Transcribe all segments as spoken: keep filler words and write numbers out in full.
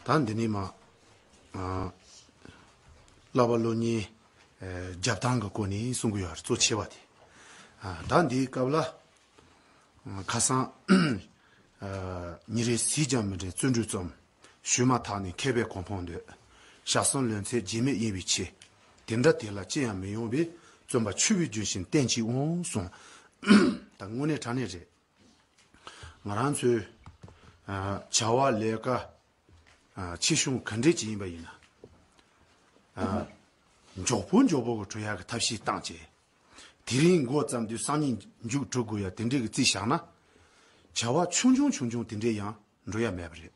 ད་འདི་ནས་མ། ཨ། བསླབ་པ་སློབ་གཉེར། ཨ། རྒྱབ་སྟངས་ཀྱི་སྐོར་ནས་གསུང་གི་ཡོད་རེད། གཙོ་ཆེ་བ་དེ། ཨ། ད་འདིའི་སྐབས་ལ། ཨ། ཁ་སང་། ཨ། ཉིན་རེ་ཟས་ཀྱང་མི་འདྲེན་བརྩོན་འགྲུས་རྩོམ། ཞུས་མ་ཐག་ནས་མཁས་པའི་གོ་འཕང་འདོད། ཞག་གསུམ་ལོན་ཚེ་རྗེས་མེད་ཡིན་པའི་ཕྱིར། དེ་འདྲ་དེ་ལ་ཅི་ཡང་མི་ཡོང་བས། བརྩོན་པ་ཆུ་བོའི་རྒྱུན་བཞིན་བསྟེན་ཅིག་འོང་གསུངས། ད་དངོས་གནས་དྲང་གནས་རེད། ང་རང་ཚོའི། ཨ། བྱ་བ་ལས་ཀ། ཨ། ཆེ་ཆུང་ག་འདྲས་ཅིག་ཡིན་པ་ཡིན་ན། ཨ། མགྱོགས་པོ་མགྱོགས་པོ་གི་གྲུབ་ཡག་གི་ཐབས་ཤེས་བཏང་བྱས། དེ་རིང་འགོ་བརྩམས་དུས་སང་ཉིན་མཇུག་གྲུབ་དགོས་ཡ་དེ་འདྲས་ཀྱི་རྩིས་བཞག་ན། བྱ་བ་ཆུང་ཆུང་ཆུང་ཆུང་དེ་འདྲས་ཡང་འགྲོ་ཡ་མེད་པ་རེད།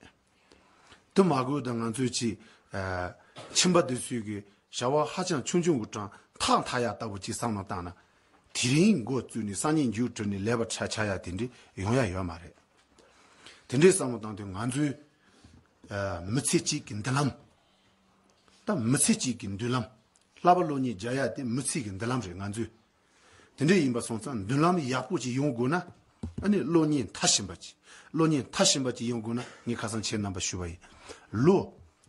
དེ་མ་དགོས་ད་ང་ཚོས་ཅིག་ཨ། ཁྱིམ་པ་དེ་ཚོས་གི་བྱ་བ་ཧ་ཅང་ཆུང་ཆུང་གི་གྲངས་ཐག་འཐག་ཡ་ལྟ་བུ་ཅིག་བསམ་བློ་བཏང་ན། དེ་རིང་འགོ་བཙུགས་ནས་སང་ཉིན་མཇུག་གྲུབ་ནས་ལས་པ་ཆ་ཆ་ཡ་དེ་འདྲས་ཡོང་ཡ་ཡོད་མ་རེད། དེ་འདྲས་བསམ་བློ་བཏང་དུས་ང་ཚོའི། ཨ། མི་ཚེ་གཅིག་གི་མདུན་ལམ། ད་མི་ཚེ་གཅིག་གི་མདུན་ལམ། བསླབ་པ་སློབ་གཉེར་རྒྱག་ཡ་དེ་མི་ཚེ་གི་མདུན་ལམ་རེད་ང་ཚོའི། དེ་འདྲས་ཡིན་པ་སོང་ཙང་མདུན་ལམ་ཡག་པོ་ཅིག་ཡོང་དགོས་ན། ཨ་ནི་སློབ་གཉེར་མཐར་ཕྱིན་པ་ཅིག་སློབ་གཉེར་མཐར་ཕྱིན་པ་ཅིག་ཡོང་དགོས་ན། ངས་ཁ་སང་ཁྱེད་རྣམ་པ་ཞུས་པ་ཡིན། ལོ་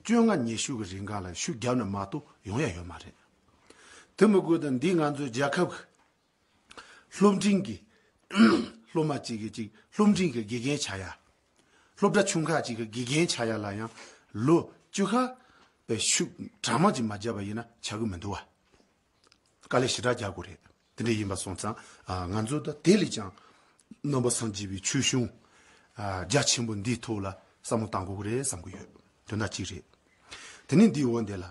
བཅོ་ལྔ་ཉི་ཤུ་གི་རིང་ག་ལ་ཤུགས་རྒྱབ་ན་མ་གཏོགས་ཡོང་ཡ་ཡོད་མ་རེད། དེ་མི་དགོས་ད་འདི་ང་ཚོའི་རྒྱལ་ཁབ་ཀྱི་སློབ་འབྲིང་གི་སློབ་མ་གཅིག་གིས་གཅིག་སློབ་འབྲིང་གི་དགེ་རྒན་ཆགས་ཡ། སློབ་གྲྭ་ཆུང་ཁག་གཅིག་གི་དགེ་རྒན་ཆགས་ཡ་ལ་ཡང་ལོ་བཅུ་ཁ་པའི་ཤུགས་གྲ་མ་ཅིག་མ་བརྒྱབ་པ་ཡིན་ན་ཆགས་ཀྱི་མི་འདུག་བ། དཀའ་ལས་ཞེ་དྲག་རྒྱག་དགོས་རེད། དེ་འདྲ་ཡིན་པ་སོང་ཙང་། ཨ། ང་ཚོ་ད་དེ་ལས་ཀྱང་རྣམ་པ་སངས་རྒྱས་པའི་ཆོས་གཞུང་། ཨ། རྒྱ་ཆེན་པོ་འདིའི་ཐོག་ལ་བསམ་བློ་གཏང་དགོས་ཀྱི་རེད་བསམ་གྱི་ཡོད། དོན་དག་གཅིག་རེད། དེ་ནས་འདིའི་འོག་འདི་ལ།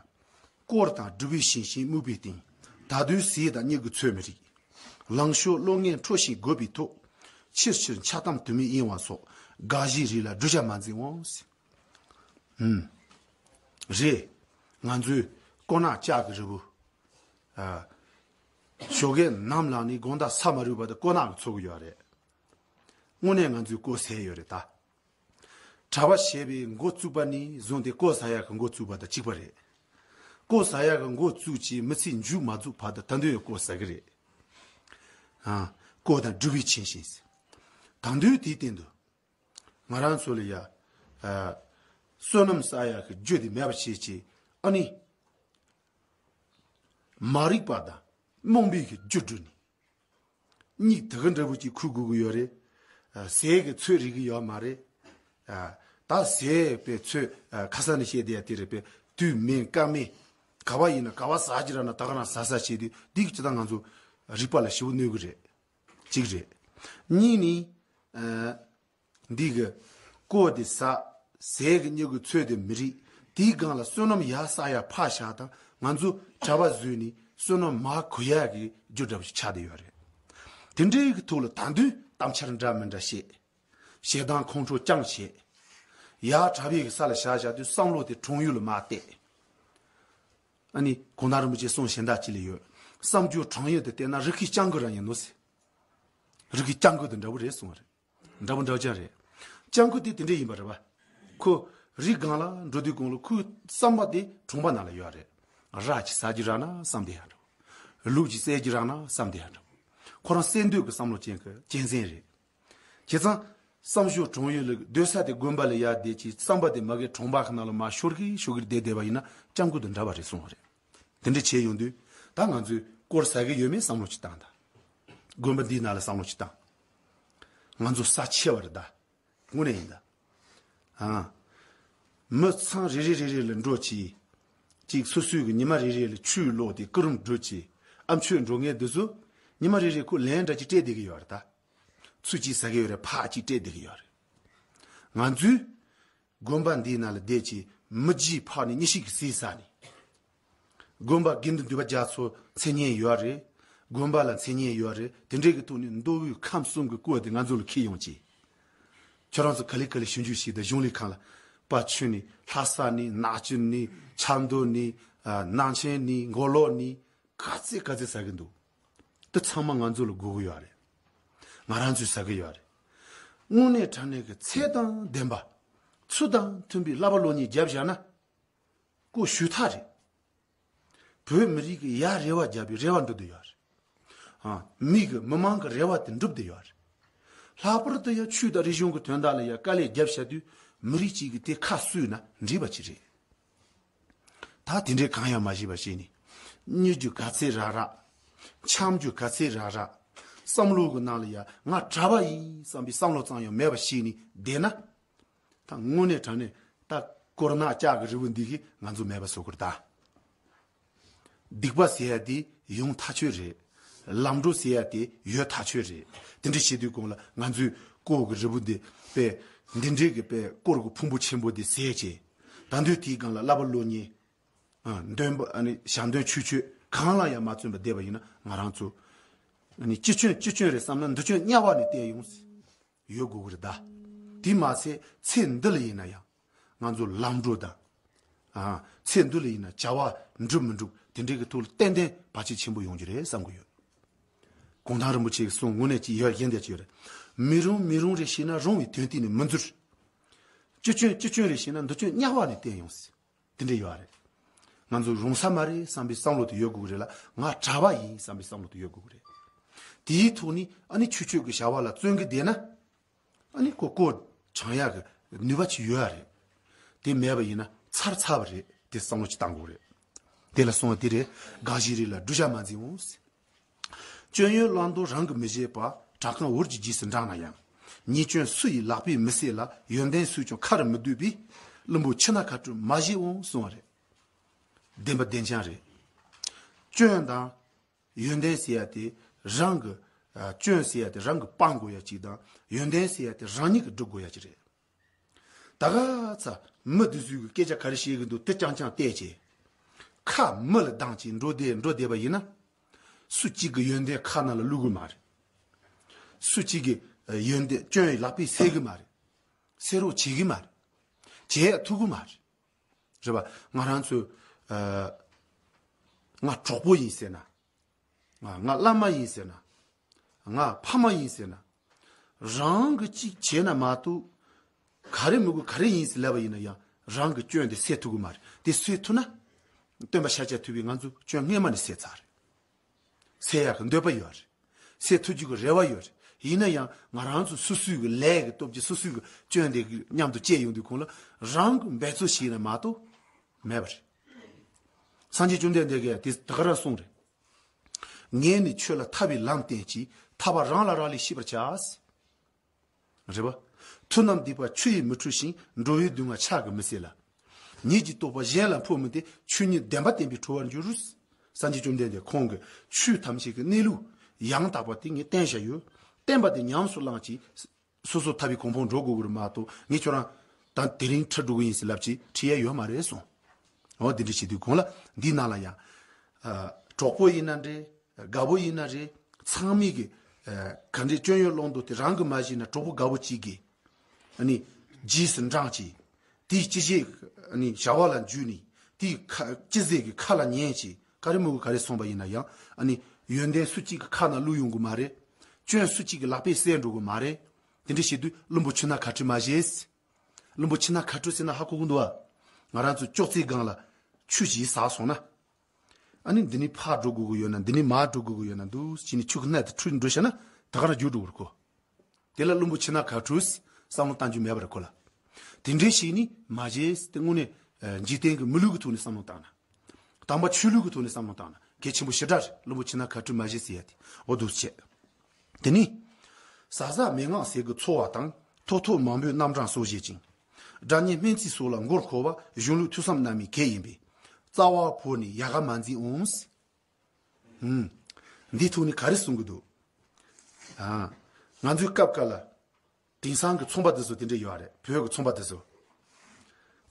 དཀོར་དང་སྒྲུབ་པའི་ཞིང་ཞིང་རྨུགས་པའི་སྟེང་། ད་དུང་ཟས་དང་མྱུ་གུ་ཚོད་མི་རིགས། ལང་ཤོར་གློག་བརྙན་འཕྲོ་ཞིང་རྒོད་པའི་ཐོག། ཕྱིར་ཕྱིར་འཆལ་གཏམ་དུ་མའི་གཡེང་བ་སོགས། དགའ་བཞིའི་རིགས་ལ་བསྒྲུབ་བྱ་མ་འཛིན་འོང་། ཨུམ། རེད། ང་ཚོའི་དཀོར་ནག་ལྕགས་ཀྱི་རི་བོ། ཨ། ཞོགས་ཀས་ནམ་ལངས་ནས་དགོང་དག་ས་མ་རུབ་བར་དུ་དཀོར་ནག་གིས་འཚོ་གི་ཡོད་རེད། དངོས་གནས་ང་ཚོས་དཀོར་ཟས་ཡོད་རེད་ད། གྲྭ་པ་བྱས་པའི་འགོ་བཙུགས་པ་ནས་བཟུང་སྟེ་དཀོར་ཟ་ཡག་གི་འགོ་བཙུགས་པ་དང་གཅིག་པ་རེད། དཀོར་ཟ་ཡག་གི་འགོ་བཙུགས་ཀྱི་མི་ཚེ་མཇུག་མ་རྫོགས་བར་དུ་ད་དུང་ཡང་དཀོར་ཟ་གི་རེད། ཨ། དཀོར་དང་སྒྲུབ་པའི་ཆིངས་ཤིག་ད་དུང་དེའི་སྟེང་དུ། ང་རང་ཚོ་ལ་ཡ། ཨ། བསོད་ནམས་བསགས་ཡག་གི་རྒྱུ་དེ་མེད་པ་བྱས་ཀྱི། ཨ་ནི། མ་རིག་པ་དང་རྨོངས་པའི་གི་རྒྱུ་བསྒྲུབས་ནས། མིག་དེ་ག་འདྲ་པོ་ཅིག་ཁུར་དགོས་ཀྱི་ཡོད་རེད། ཨ། ཟས་ཀྱི་ཚོད་རིག་གི་ཡོད་མ་རེད། ཨ། ད་ཟས་པའི་ཚོད། ཨ། ཁ་སང་ནས་བཤད་བསྡད་ཡ་དེ་རེད་པས། དུས་མིན་སྐབས་མིན། ག་བ་ཡིན་ན་ག་བ་ཟ་རྒྱུ་རག་ན་ད་ག་རང་ཟ་ཟ་བྱེད་དུས་འདི་གི་ཅི་ད་ང་ཚོ་རིག་པ་ལ་ཞེ་པོ་གནོད་གི་རེད། གཅིག་རེད། གཉིས་ནི། ཨ། འདི་གི་དཀོར་དེ་ཟ། ཟས་ཀྱི་མྱུ་གུ་ཚོད་དེ་མི་རིགས། དེའི་སྒང་ལ་བསོད་ནམས་ཡར་བསགས་ཡ་ཕར་བཞག་དང་། ང་ཚོ་གྲྭ་པ་བཟོས་ནས་བསོད་ནམས་མར་འགུག་ཡ་གི་རྒྱུ་འདྲ་པོ་ཞིག་ཆགས་བསྡད་ཡོད་རེད། དེ་འདྲའི་གི་ཐོག་ལ་ད་དུང་གཏམ་འཆལ་འདྲ་མི་འདྲ་བཤད། ཞེ་སྡང་ཁོང་ཁྲོ་རྐྱང་བྱེད། ཡར་གྲྭ་པའི་གི་ས་ལ་བཞག་བཞག་དུས་བསམ་བློ་དེ་གྲོང་ཡུལ་ལ་མར་གཏད། ཨ་ནི་གོང་ས་རིན་པོ་ཆེ་གསུང་གཞན་དག་ཅིག་ལ་ཡོད། བསམ་རྒྱུ་གྲོང་ཡུལ་དུ་བལྟས་ན་རི་ཁའི་སྤྱང་ཀི་རང་ཡིན་ནོ་ཟེར། རི་ཁའི་སྤྱང་ཀི་དང་འདྲ་བོ་རེད་གསུངས་པ་རེད། འདྲ་པོ་འདྲ་ཅན་རེད། སྤྱང་ཀི་དེ་དེ་འདྲས་ཡིན་པ་རེད་པ། ཁོ་རི་སྒང་ལ་འགྲོ་དུས་གོང་ལ་ཁོའི་བསམ་པ་དེ་གྲོང་པ་ནང་ལ་ཡོད་རེད། ར་ཅིག་ཟ་རྒྱུ་རག་ན་བསམ་བསྡད་ཡ་འདྲ་བོ། ལུག་ཅིག་བསད་རྒྱུ་རག་ན་བསམ་བསྡད་ཡ་འདྲ་བོ། ཁོ་རང་བསད་འདོད་ཀྱི་བསམ་བློ་ཅན་གྱི་གཅན་གཟན་རེད། བྱས་ཙང་། བསམ་ཤོར་གྲོང་ཡུལ་ལ་སྡོད་ས་དེ་དགོན་པ་ལ་ཡར་བསྡད་ཀྱི། བསམ་པ་དེ་མ་གི་གྲོང་པ་ཁ་ནང་ལ་མར་ཤོར་གི་ཤོར་གི་བསྡད་བསྡད་པ་ཡིན་ན་སྤྱང་ཀི་དང་འདྲ་བ་རེད་གསུངས་པ་རེད། དེ་འདྲ་བྱས་ཡོང་དུས་ད་ང་ཚོས་དཀོར་ཟ་གི་ཡོད་མེད་བསམ་བློ་ཅིག་བཏང་ད། དགོན་པ་འདིའི་ནང་ལ་བསམ་བློ་ཅིག་བཏང་། ང་ཚོ་ས་ཆེ་བ་རེད་ད། དངོས་གནས་ཡིན་ད། ཨ། མི་ཚང་རེ་རེ་རེ་རེ་ལ་འགྲོ་གི། གཅིག་སོ་སོའི་གི་ཉི་མ་རེ་རེ་ལ་ཆུ་བླུགས་ཏེ་སྐུ་རུམ་སྒྲོལ་གི། ཨ་མཆོད་འགྲོ་མཁན་འདི་ཚོ་ཉི་མ་རེ་རེ་ཁོ་ལན་འདྲ་ཅིག་སྤྲད་བསྡད་གི་ཡོད་རེད་ད། ཚུར་གཅིག་ཟ་གི་ཡོད་རེད། ཕར་གཅིག་སྤྲད་བསྡད་གི་ཡོད་རེད། ང་ཚོས་དགོན་པ་འདིའི་ནང་ལ་བསྡད་ཀྱི་མི་རྒྱུད་ཕག་ནས་མྱི་ཤི་གི་ཟས་ཟ་ནས། དགོན་པ་དགེ་འདུན་འདུས་པ་རྒྱ་མཚོ་མཚན་སྙན་ཡོད་རེད། དགོན་པ་ལ་མཚན་སྙན་ཡོད་རེད། དེ་འདྲའི་གི་ཐོག་ནས་མདོ་དབུས་ཁམས་གསུམ་གི་བཀོད་དེ་ང་ཚོ་ལ་འཁྱེར་ཡོང་ཅིག་ཁྱོད་རང་ཚོ་ག་ལེ་ག་ལེ་ཞིབ་འཇུག་བྱས་ཏེ་གཞུང་ལས་ཁང་ལ་པར་ཕྱིན་ནས། ལྷ་ས་ནས། ནག་ཆུ་ནས། ཆབ་མདོ་ནས། ཨ། ནང་ཆེན་ནས། མགོ་ལོག་ནས། ག་ཚད་ག་ཚད་ཟ་གི་འདུག་དེ་ཚང་མ་ང་ཚོ་ལ་དགོས་ཀྱི་ཡོད་རེད། ང་རང་ཚོས་ཟ་གི་ཡོད་རེད། དངོས་གནས་དྲང་གནས་ཀྱི་ཚད་དང་ལྡན་པ། ཚུལ་དང་མཐུན་པའི་བསླབ་པ་སློབ་གཉེར་བརྒྱབ་བཞག་ན། ཀོ་ཞུ་ཐག་རེད། བོད་མི་རིགས་ཀྱི་ཡ་རེ་བ་རྒྱབ་པའི་རེ་བ་འགྲུབ་བསྡད་ཡོད་རེད། ཨ། མི་གི་མི་མང་གི་རེ་བ་དེ་འགྲུབ་བསྡད་ཡོད་རེད། ལྷག་པར་དུ་ཡང་ཆོས་དང་རིག་གཞུང་གི་དོན་དག་ལ་ཡང་དཀའ་ལས་བརྒྱབ་བཞག་དུས། མི་རིགས་གཅིག་གིས་དེ་ཁ་གསོས་ན་འགྲིག་པ་ཅིག་རེད། ད་དེ་འདྲའི་གང་ཡང་མ་ཤེས་པ་བྱས་ནས། གཉིད་རྒྱུ་ག་ཚད་རག་རག་འཆམ་རྒྱུ་ག་ཚད་རག་རག་བསམ་བློ་གི་ནང་ལ་ཡ་ང་གྲྭ་པ་ཡིན་བསམ་པའི་བསམ་བློ་ཙམ་ཡང་མེད་པ་བྱས་ནས་བསྡད་ན། ད་དངོས་གནས་དྲང་གནས་ད་དཀོར་ནག་ལྕགས་ཀྱི་རི་བོ་འདི་གིས་ང་ཚོ་མེད་པ་བཟོ་དགོས་རེད་ད། སྡིག་པ་ཟེར་ཡ་དེ་ཡོང་ཐག་ཆོད་རེད། ལམ་འགྲོ་ཟེར་ཡ་དེ་ཡོད་ཐག་ཆོད་རེད། དེ་འདྲ་བྱེད་དུས་གོང་ལ་ང་ཚོས་དཀོར་གྱི་རི་བོ་འདི་དཔེ་འདི་འདྲའི་གི་དཔེ་དཀོར་གྱི་ཕུང་པོ་ཆེན་པོ་འདི་ཟད་བྱས། ད་དུང་དེའི་སྒང་ལ་བསླབ་པ་སློབ་གཉེར། ཨ། འདོན་པ་ཨ་ནི་ཞལ་འདོན་ཆོས་སྤྱོད་གང་ལ་ཡང་མ་བརྩོན་པར་བསྡད་པ་ཡིན་ན་ང་རང་ཚོ་ཨ་ནི་ཅི་སྐྱོན་ཅི་སྐྱོན་རེད་བསམ་ན་འདི་སྐྱོན་དམྱལ་བ་ནས་བསྟན་ཡོང་ཟེར། ཡོད་དགོས་ཀྱི་རེད་ད། དེ་མ་ཚད་ཚེ་འདི་ལ་ཡིན་ན་ཡང་ང་ཚོ་ལམ་འགྲོ་དང་། ཨ། ཚེ་འདི་ལ་ཡིན་ན་བྱ་བ་འགྲུབ་མི་འགྲུབ་དེ་འདྲའི་གི་ཐོག་ལ་ཏན་ཏན་བར་ཆད་ཆེན་པོ་ཡོང་རྒྱུ་རེད་བསམ་གྱི་ཡོད། གུང་ཐང་རིན་པོ་ཆེ་གི་གསུང་དངོས་གནས་ཀྱི་ཡོད་ཡིན་བསྡད་ཀྱི་ཡོད་རེད། མི་རུང་མི་རུང་རེ་བྱས་ན་རུང་བའི་དོན་གཏན་ནས་མི་འཛུལ། ཅི་སྐྱོན་ཅི་སྐྱོན་རེ་བྱས་ན་འདི་སྐྱོན་དམྱལ་བ་ནས་བསྟན་ཡོང་ཟེར། དེ་འདྲ་ཡོད་རེད། ང་ཚོ་རུང་ས་མ་རེད་བསམ་པའི་བསམ་བློ་དེ་ཡོད་དགོས་ཀྱི་རེད་ལ་ང་གྲྭ་པ་ཡིན་བསམ་པའི་བསམ་བློ་དེ་ཡོད་དགོས་ཀྱི་རེད། དེའི་ཐོག་ནས་ཨ་ནི་ཆོས་སྤྱོད་ཀྱི་བྱ་བ་ལ་བརྩོན་གྱི་བསྡད་ན། ཨ་ནི་ཁོ་བཀོལ་བྱང་ཡག་གི་ནུས་པ་ཅིག་ཡོད་རེད། དེ་མེད་པ་ཡིན་ན་ཚར་ཚར་བ་རེད་དེ་བསམ་བློ་ཅིག་བཏང་དགོས་རེད། དེ་ལ་གསུངས་པ་དེ་རེད། དགག་བྱའི་རིགས་ལ་བསྒྲུབ་བྱ་མ་འཛིན་འོང་། སྐྱོན་ཡོན་བླང་དོར་རང་གིས་མི་ཤེས་པ། གྲྭ་ཁང་འུར་གྱིས་རྗེས་སུ་འབྲངས་ན་ཡང་། ཉེས་སྐྱོན་སུ་ཡིས་ལག་པས་མི་སེལ་ལ། ཡོན་ཏན་སུས་ཀྱང་ཁ་རུ་མི་སྡུད་པས། བླུན་པོ་ཁྱི་སྣ་ཁ་སྤྲོད་མ་བྱེད་འོང་གསུངས་པ་རེད། བདེན་པ་བདེན་རྐྱང་རེད། སྐྱོན་དང་། ཡོན་ཏན་ཟེར་ཡ་དེ་རང་གི། ཨ། སྐྱོན་ཟེར་ཡ་དེ་རང་གི་སྤང་དགོས་ཡ་གཅིག་དང་ཡོན་ཏན་ཟེར་ཡ་དེ་རང་ཉིད་ཀྱིས་སྒྲུབ་དགོས་ཡ་གཅིག་རེད། ད་ག་ཚ་མི་དེ་ཚོས་གི་སྐད་ཆ་ག་རེ་བཤད་གི་འདུག་དེ་རྐྱང་རྐྱང་བལྟས་བྱས། ཁ་མི་ལ་སྡང་བྱས་འགྲོ་བསྡད་འགྲོ་བསྡད་པ་ཡིན་ན། སུ་གཅིག་གི་ཡོན་ཏན་ཁ་ནང་ལ་བླུག་གི་མ་རེད། སུ་གཅིག་གི་ཡོན་ཏན་སྐྱོན་ཡི་ལག་པས་སེལ་གི་མ་རེད། སེལ་རོགས་བྱེད་གི་མ་རེད། བྱེད་ཐུབ་གི་མ་རེད། རེད་པ། ང་རང་ཚོས། ཨ། ང་གྲོགས་པོ་ཡིན་ཟེར་ན། ང་ང་བླ་མ་ཡིན་ཟེར་ན། ང་ཕ་མ་ཡིན་ཟེར་ན། རང་གི་གཅིག་བྱས་ན་མ་གཏོགས། ག་རེ་མི་དགོས་ག་རེ་ཡིན་ཟེར་ལབ་པ་ཡིན་ན་ཡང་རང་གི་སྐྱོན་དེ་སེལ་ཐུབ་གི་མ་རེད། དེ་སེལ་ཐུབ་ན། སྟོན་པ་ཤཱཀྱ་ཐུབ་པས་ང་ཚོ་སྐྱོན་སྔས་མ་ནས་སེལ་ཚར་རེད། སེལ་ཡག་གི་འདོད་པ་ཡོད་རེད། སེལ་ཐུབ་རྒྱུ་གི་རེ་བ་ཡོད་རེད། ཡིན་ན་ཡང་ང་རང་ཚོ་སོ་སོའི་གི་ལས་ཀྱི་སྟོབས་ཀྱིས་སོ་སོའི་གི་སྐྱོན་དེ་གི་མཉམ་དུ་བཅད་ཡོང་དུས་གོང་ལ་རང་གི་འབད་རྩོལ་བྱས་ན་མ་གཏོགས་མེད་པ་རེད། སངས་རྒྱས་བཅོམ་ལྡན་འདས་ཀྱིས་དེ་ད་ག་རང་གསུངས་རེད། ངས་ནི་ཁྱོད་ལ་ཐར་པའི་ལམ་བསྟན་ཅིང་། ཐར་པ་རང་ལ་རག་ལས་ཤེས་པར་བྱ། རེད་པ། མཐུ་རྣམས་སྡིག་པ་ཆུ་ཡིས་མི་འཁྲུ་ཞིང་། འགྲོ་བའི་སྡུག་བསྔལ་ཕྱག་གིས་མི་སེལ་ལ། ཉིད་ཀྱི་རྟོགས་པ་གཞན་ལ་འཕོ་མིན་ཏེ། ཆོས་ཉིད་བདེན་པ་བསྟན་པས་གྲོལ་བར་འགྱུར། སངས་རྒྱས་བཅོམ་ལྡན་འདས་ཁོང་གིས་ཆོས་ཐམས་ཅད་ཀྱི་གནས་ལུགས་ཡང་དག་པ་དེ་ངས་བསྟན་བཞག་ཡོད། བསྟན་པ་དེ་ཉམས་སུ་བླངས་ཀྱིས། སོ་སོ་ཐར་པའི་གོ་འཕང་འགྲོ་དགོས་ཀྱི་རེད་མ་གཏོགས་ངས་ཁྱོད་རང་ད་དེ་རིང་ཁྲིད་འགྲོ་གི་ཡིན་ཟེར་ལབ་ཀྱིས་ཁྲིད་ཡ་ཡོད་མ་རེད་གསུངས། འོ་དེ་འདྲ་བྱེད་དུས་གོང་ལ་འདིའི་ནང་ལ་ཡང་། ཨ། གྲོགས་པོ་ཡིན་ན་འདྲ། དགའ་བོ་ཡིན་ན་རེད། ཚང་མས་གི། ཨ། ག་འདྲའི་སྐྱོན་ཡོན་བླང་དོར་དེ་རང་གིས་མ་ཤེས་ན་གྲོགས་པོ་དགའ་བོ་གཅིག་གིས། ཨ་ནི། རྗེས་སུ་འབྲངས་ཀྱིས། དེའི་སྤྱི་བྱེ། ཨ་ནི་བྱ་བ་ལ་འཇུས་ནས། དེའི་ཁ་སྤྱི་བྱེ་གི་ཁ་ལ་ཉན་ཀྱིས། ག་རེ་མི་དགོས་ག་རེ་གསུངས་པ་ཡིན་ན་ཡང་། ཨ་ནི། ཡོན་ཏན་སུ་གཅིག་གི་ཁ་ནང་བླུག་ཡོང་གི་མ་རེད། སྐྱོན་སུ་གཅིག་གི་ལག་པས་བསལ་འགྲོ་གི་མ་རེད། དེ་འདྲ་བྱེད་དུས་བླུན་པོ་ཁྱི་སྣ་ཁ་བྲལ་མ་བྱེད། བླུན་པོ་ཁྱི་སྣ་ཁ་བྲལ་ཟེར་ན་ཧ་གོ་གི་འདུག་ཨ། ང་རང་ཚོ་ཅོག་ཙེའི་སྒང་ལ་ཆུ་ཞིག་ཟགས་སོང་ན། ཨ་ནི་འདི་ནས་ཕར་འགྲོ་དགོས་ཀྱི་ཡོད་ན་འདི་ནས་མར་འགྲོ་དགོས་ཀྱི་ཡོད་ན་འདུག་ཅེས་ནས་ཆུ་གི་སྣེ་དེ་འཁྲུད་འགྲོ་བྱས་ན་ད་ག་རང་རྒྱུག་འགྲོ་གི་རེད་ཁོ། དེ་ལ་བླུན་པོ་ཁྱི་སྣ་ཁ་བྲལ་བསམ་བློ་བཏང་རྒྱུ་མེད་པ་རེད་ཁོ་ལ། དེ་འདྲའི་ཞིག་ནི་མ་བྱེད་དེ་དངོས་གནས་འཇིག་རྟེན་གྱི་མི་ལུས་ཀྱི་ཐོག་ནས་བསམ་བློ་བཏང་ན། དམ་པ་ཆོས་ལུགས་ཀྱི་ཐོག་ནས་བསམ་བློ་བཏང་ན་གལ་ཆེན་པོ་ཞེ་དྲག་རེད། བླུན་པོ་ཁྱི་སྣ་ཁ་བྲལ་མ་བྱེད་ཟེར་ཡ་དེ་འོ་འདུག་བྱས། དེ་ནི། ཟག་ཟག་མན་ངག་ཟས་ཀྱིས་འཚོ་བ་དང་། ཐོག་ཐོག་མང་པོའི་རྣམ་གྲངས་སོགས་བཞེད་ཅིང་། སྒྲ་སྙན་སྨན་རྩིས་སོགས་ལ་མགོ་འཁོར་བ་གཞུང་ལུགས་ཐོས་བསམ་རྣམ་སྨིན་གེགས་ཡིན་པས། རྩ་བ་བོར་ནས་ཡལ་ག་མ་འཛིན་འོང་། ཧུམ། འདིའི་ཐོག་ནས་ག་རེ་གསུང་གི་འདུག་ཨ། ང་ཚོའི་སྐབས་འགའ་ལ། དེང་སང་གི་ཚོང་པ་དེ་ཚོ་དེ་འདྲ་ཡོད་རེད། བོད་ཀྱི་ཚོང་པ་དེ་ཚོ།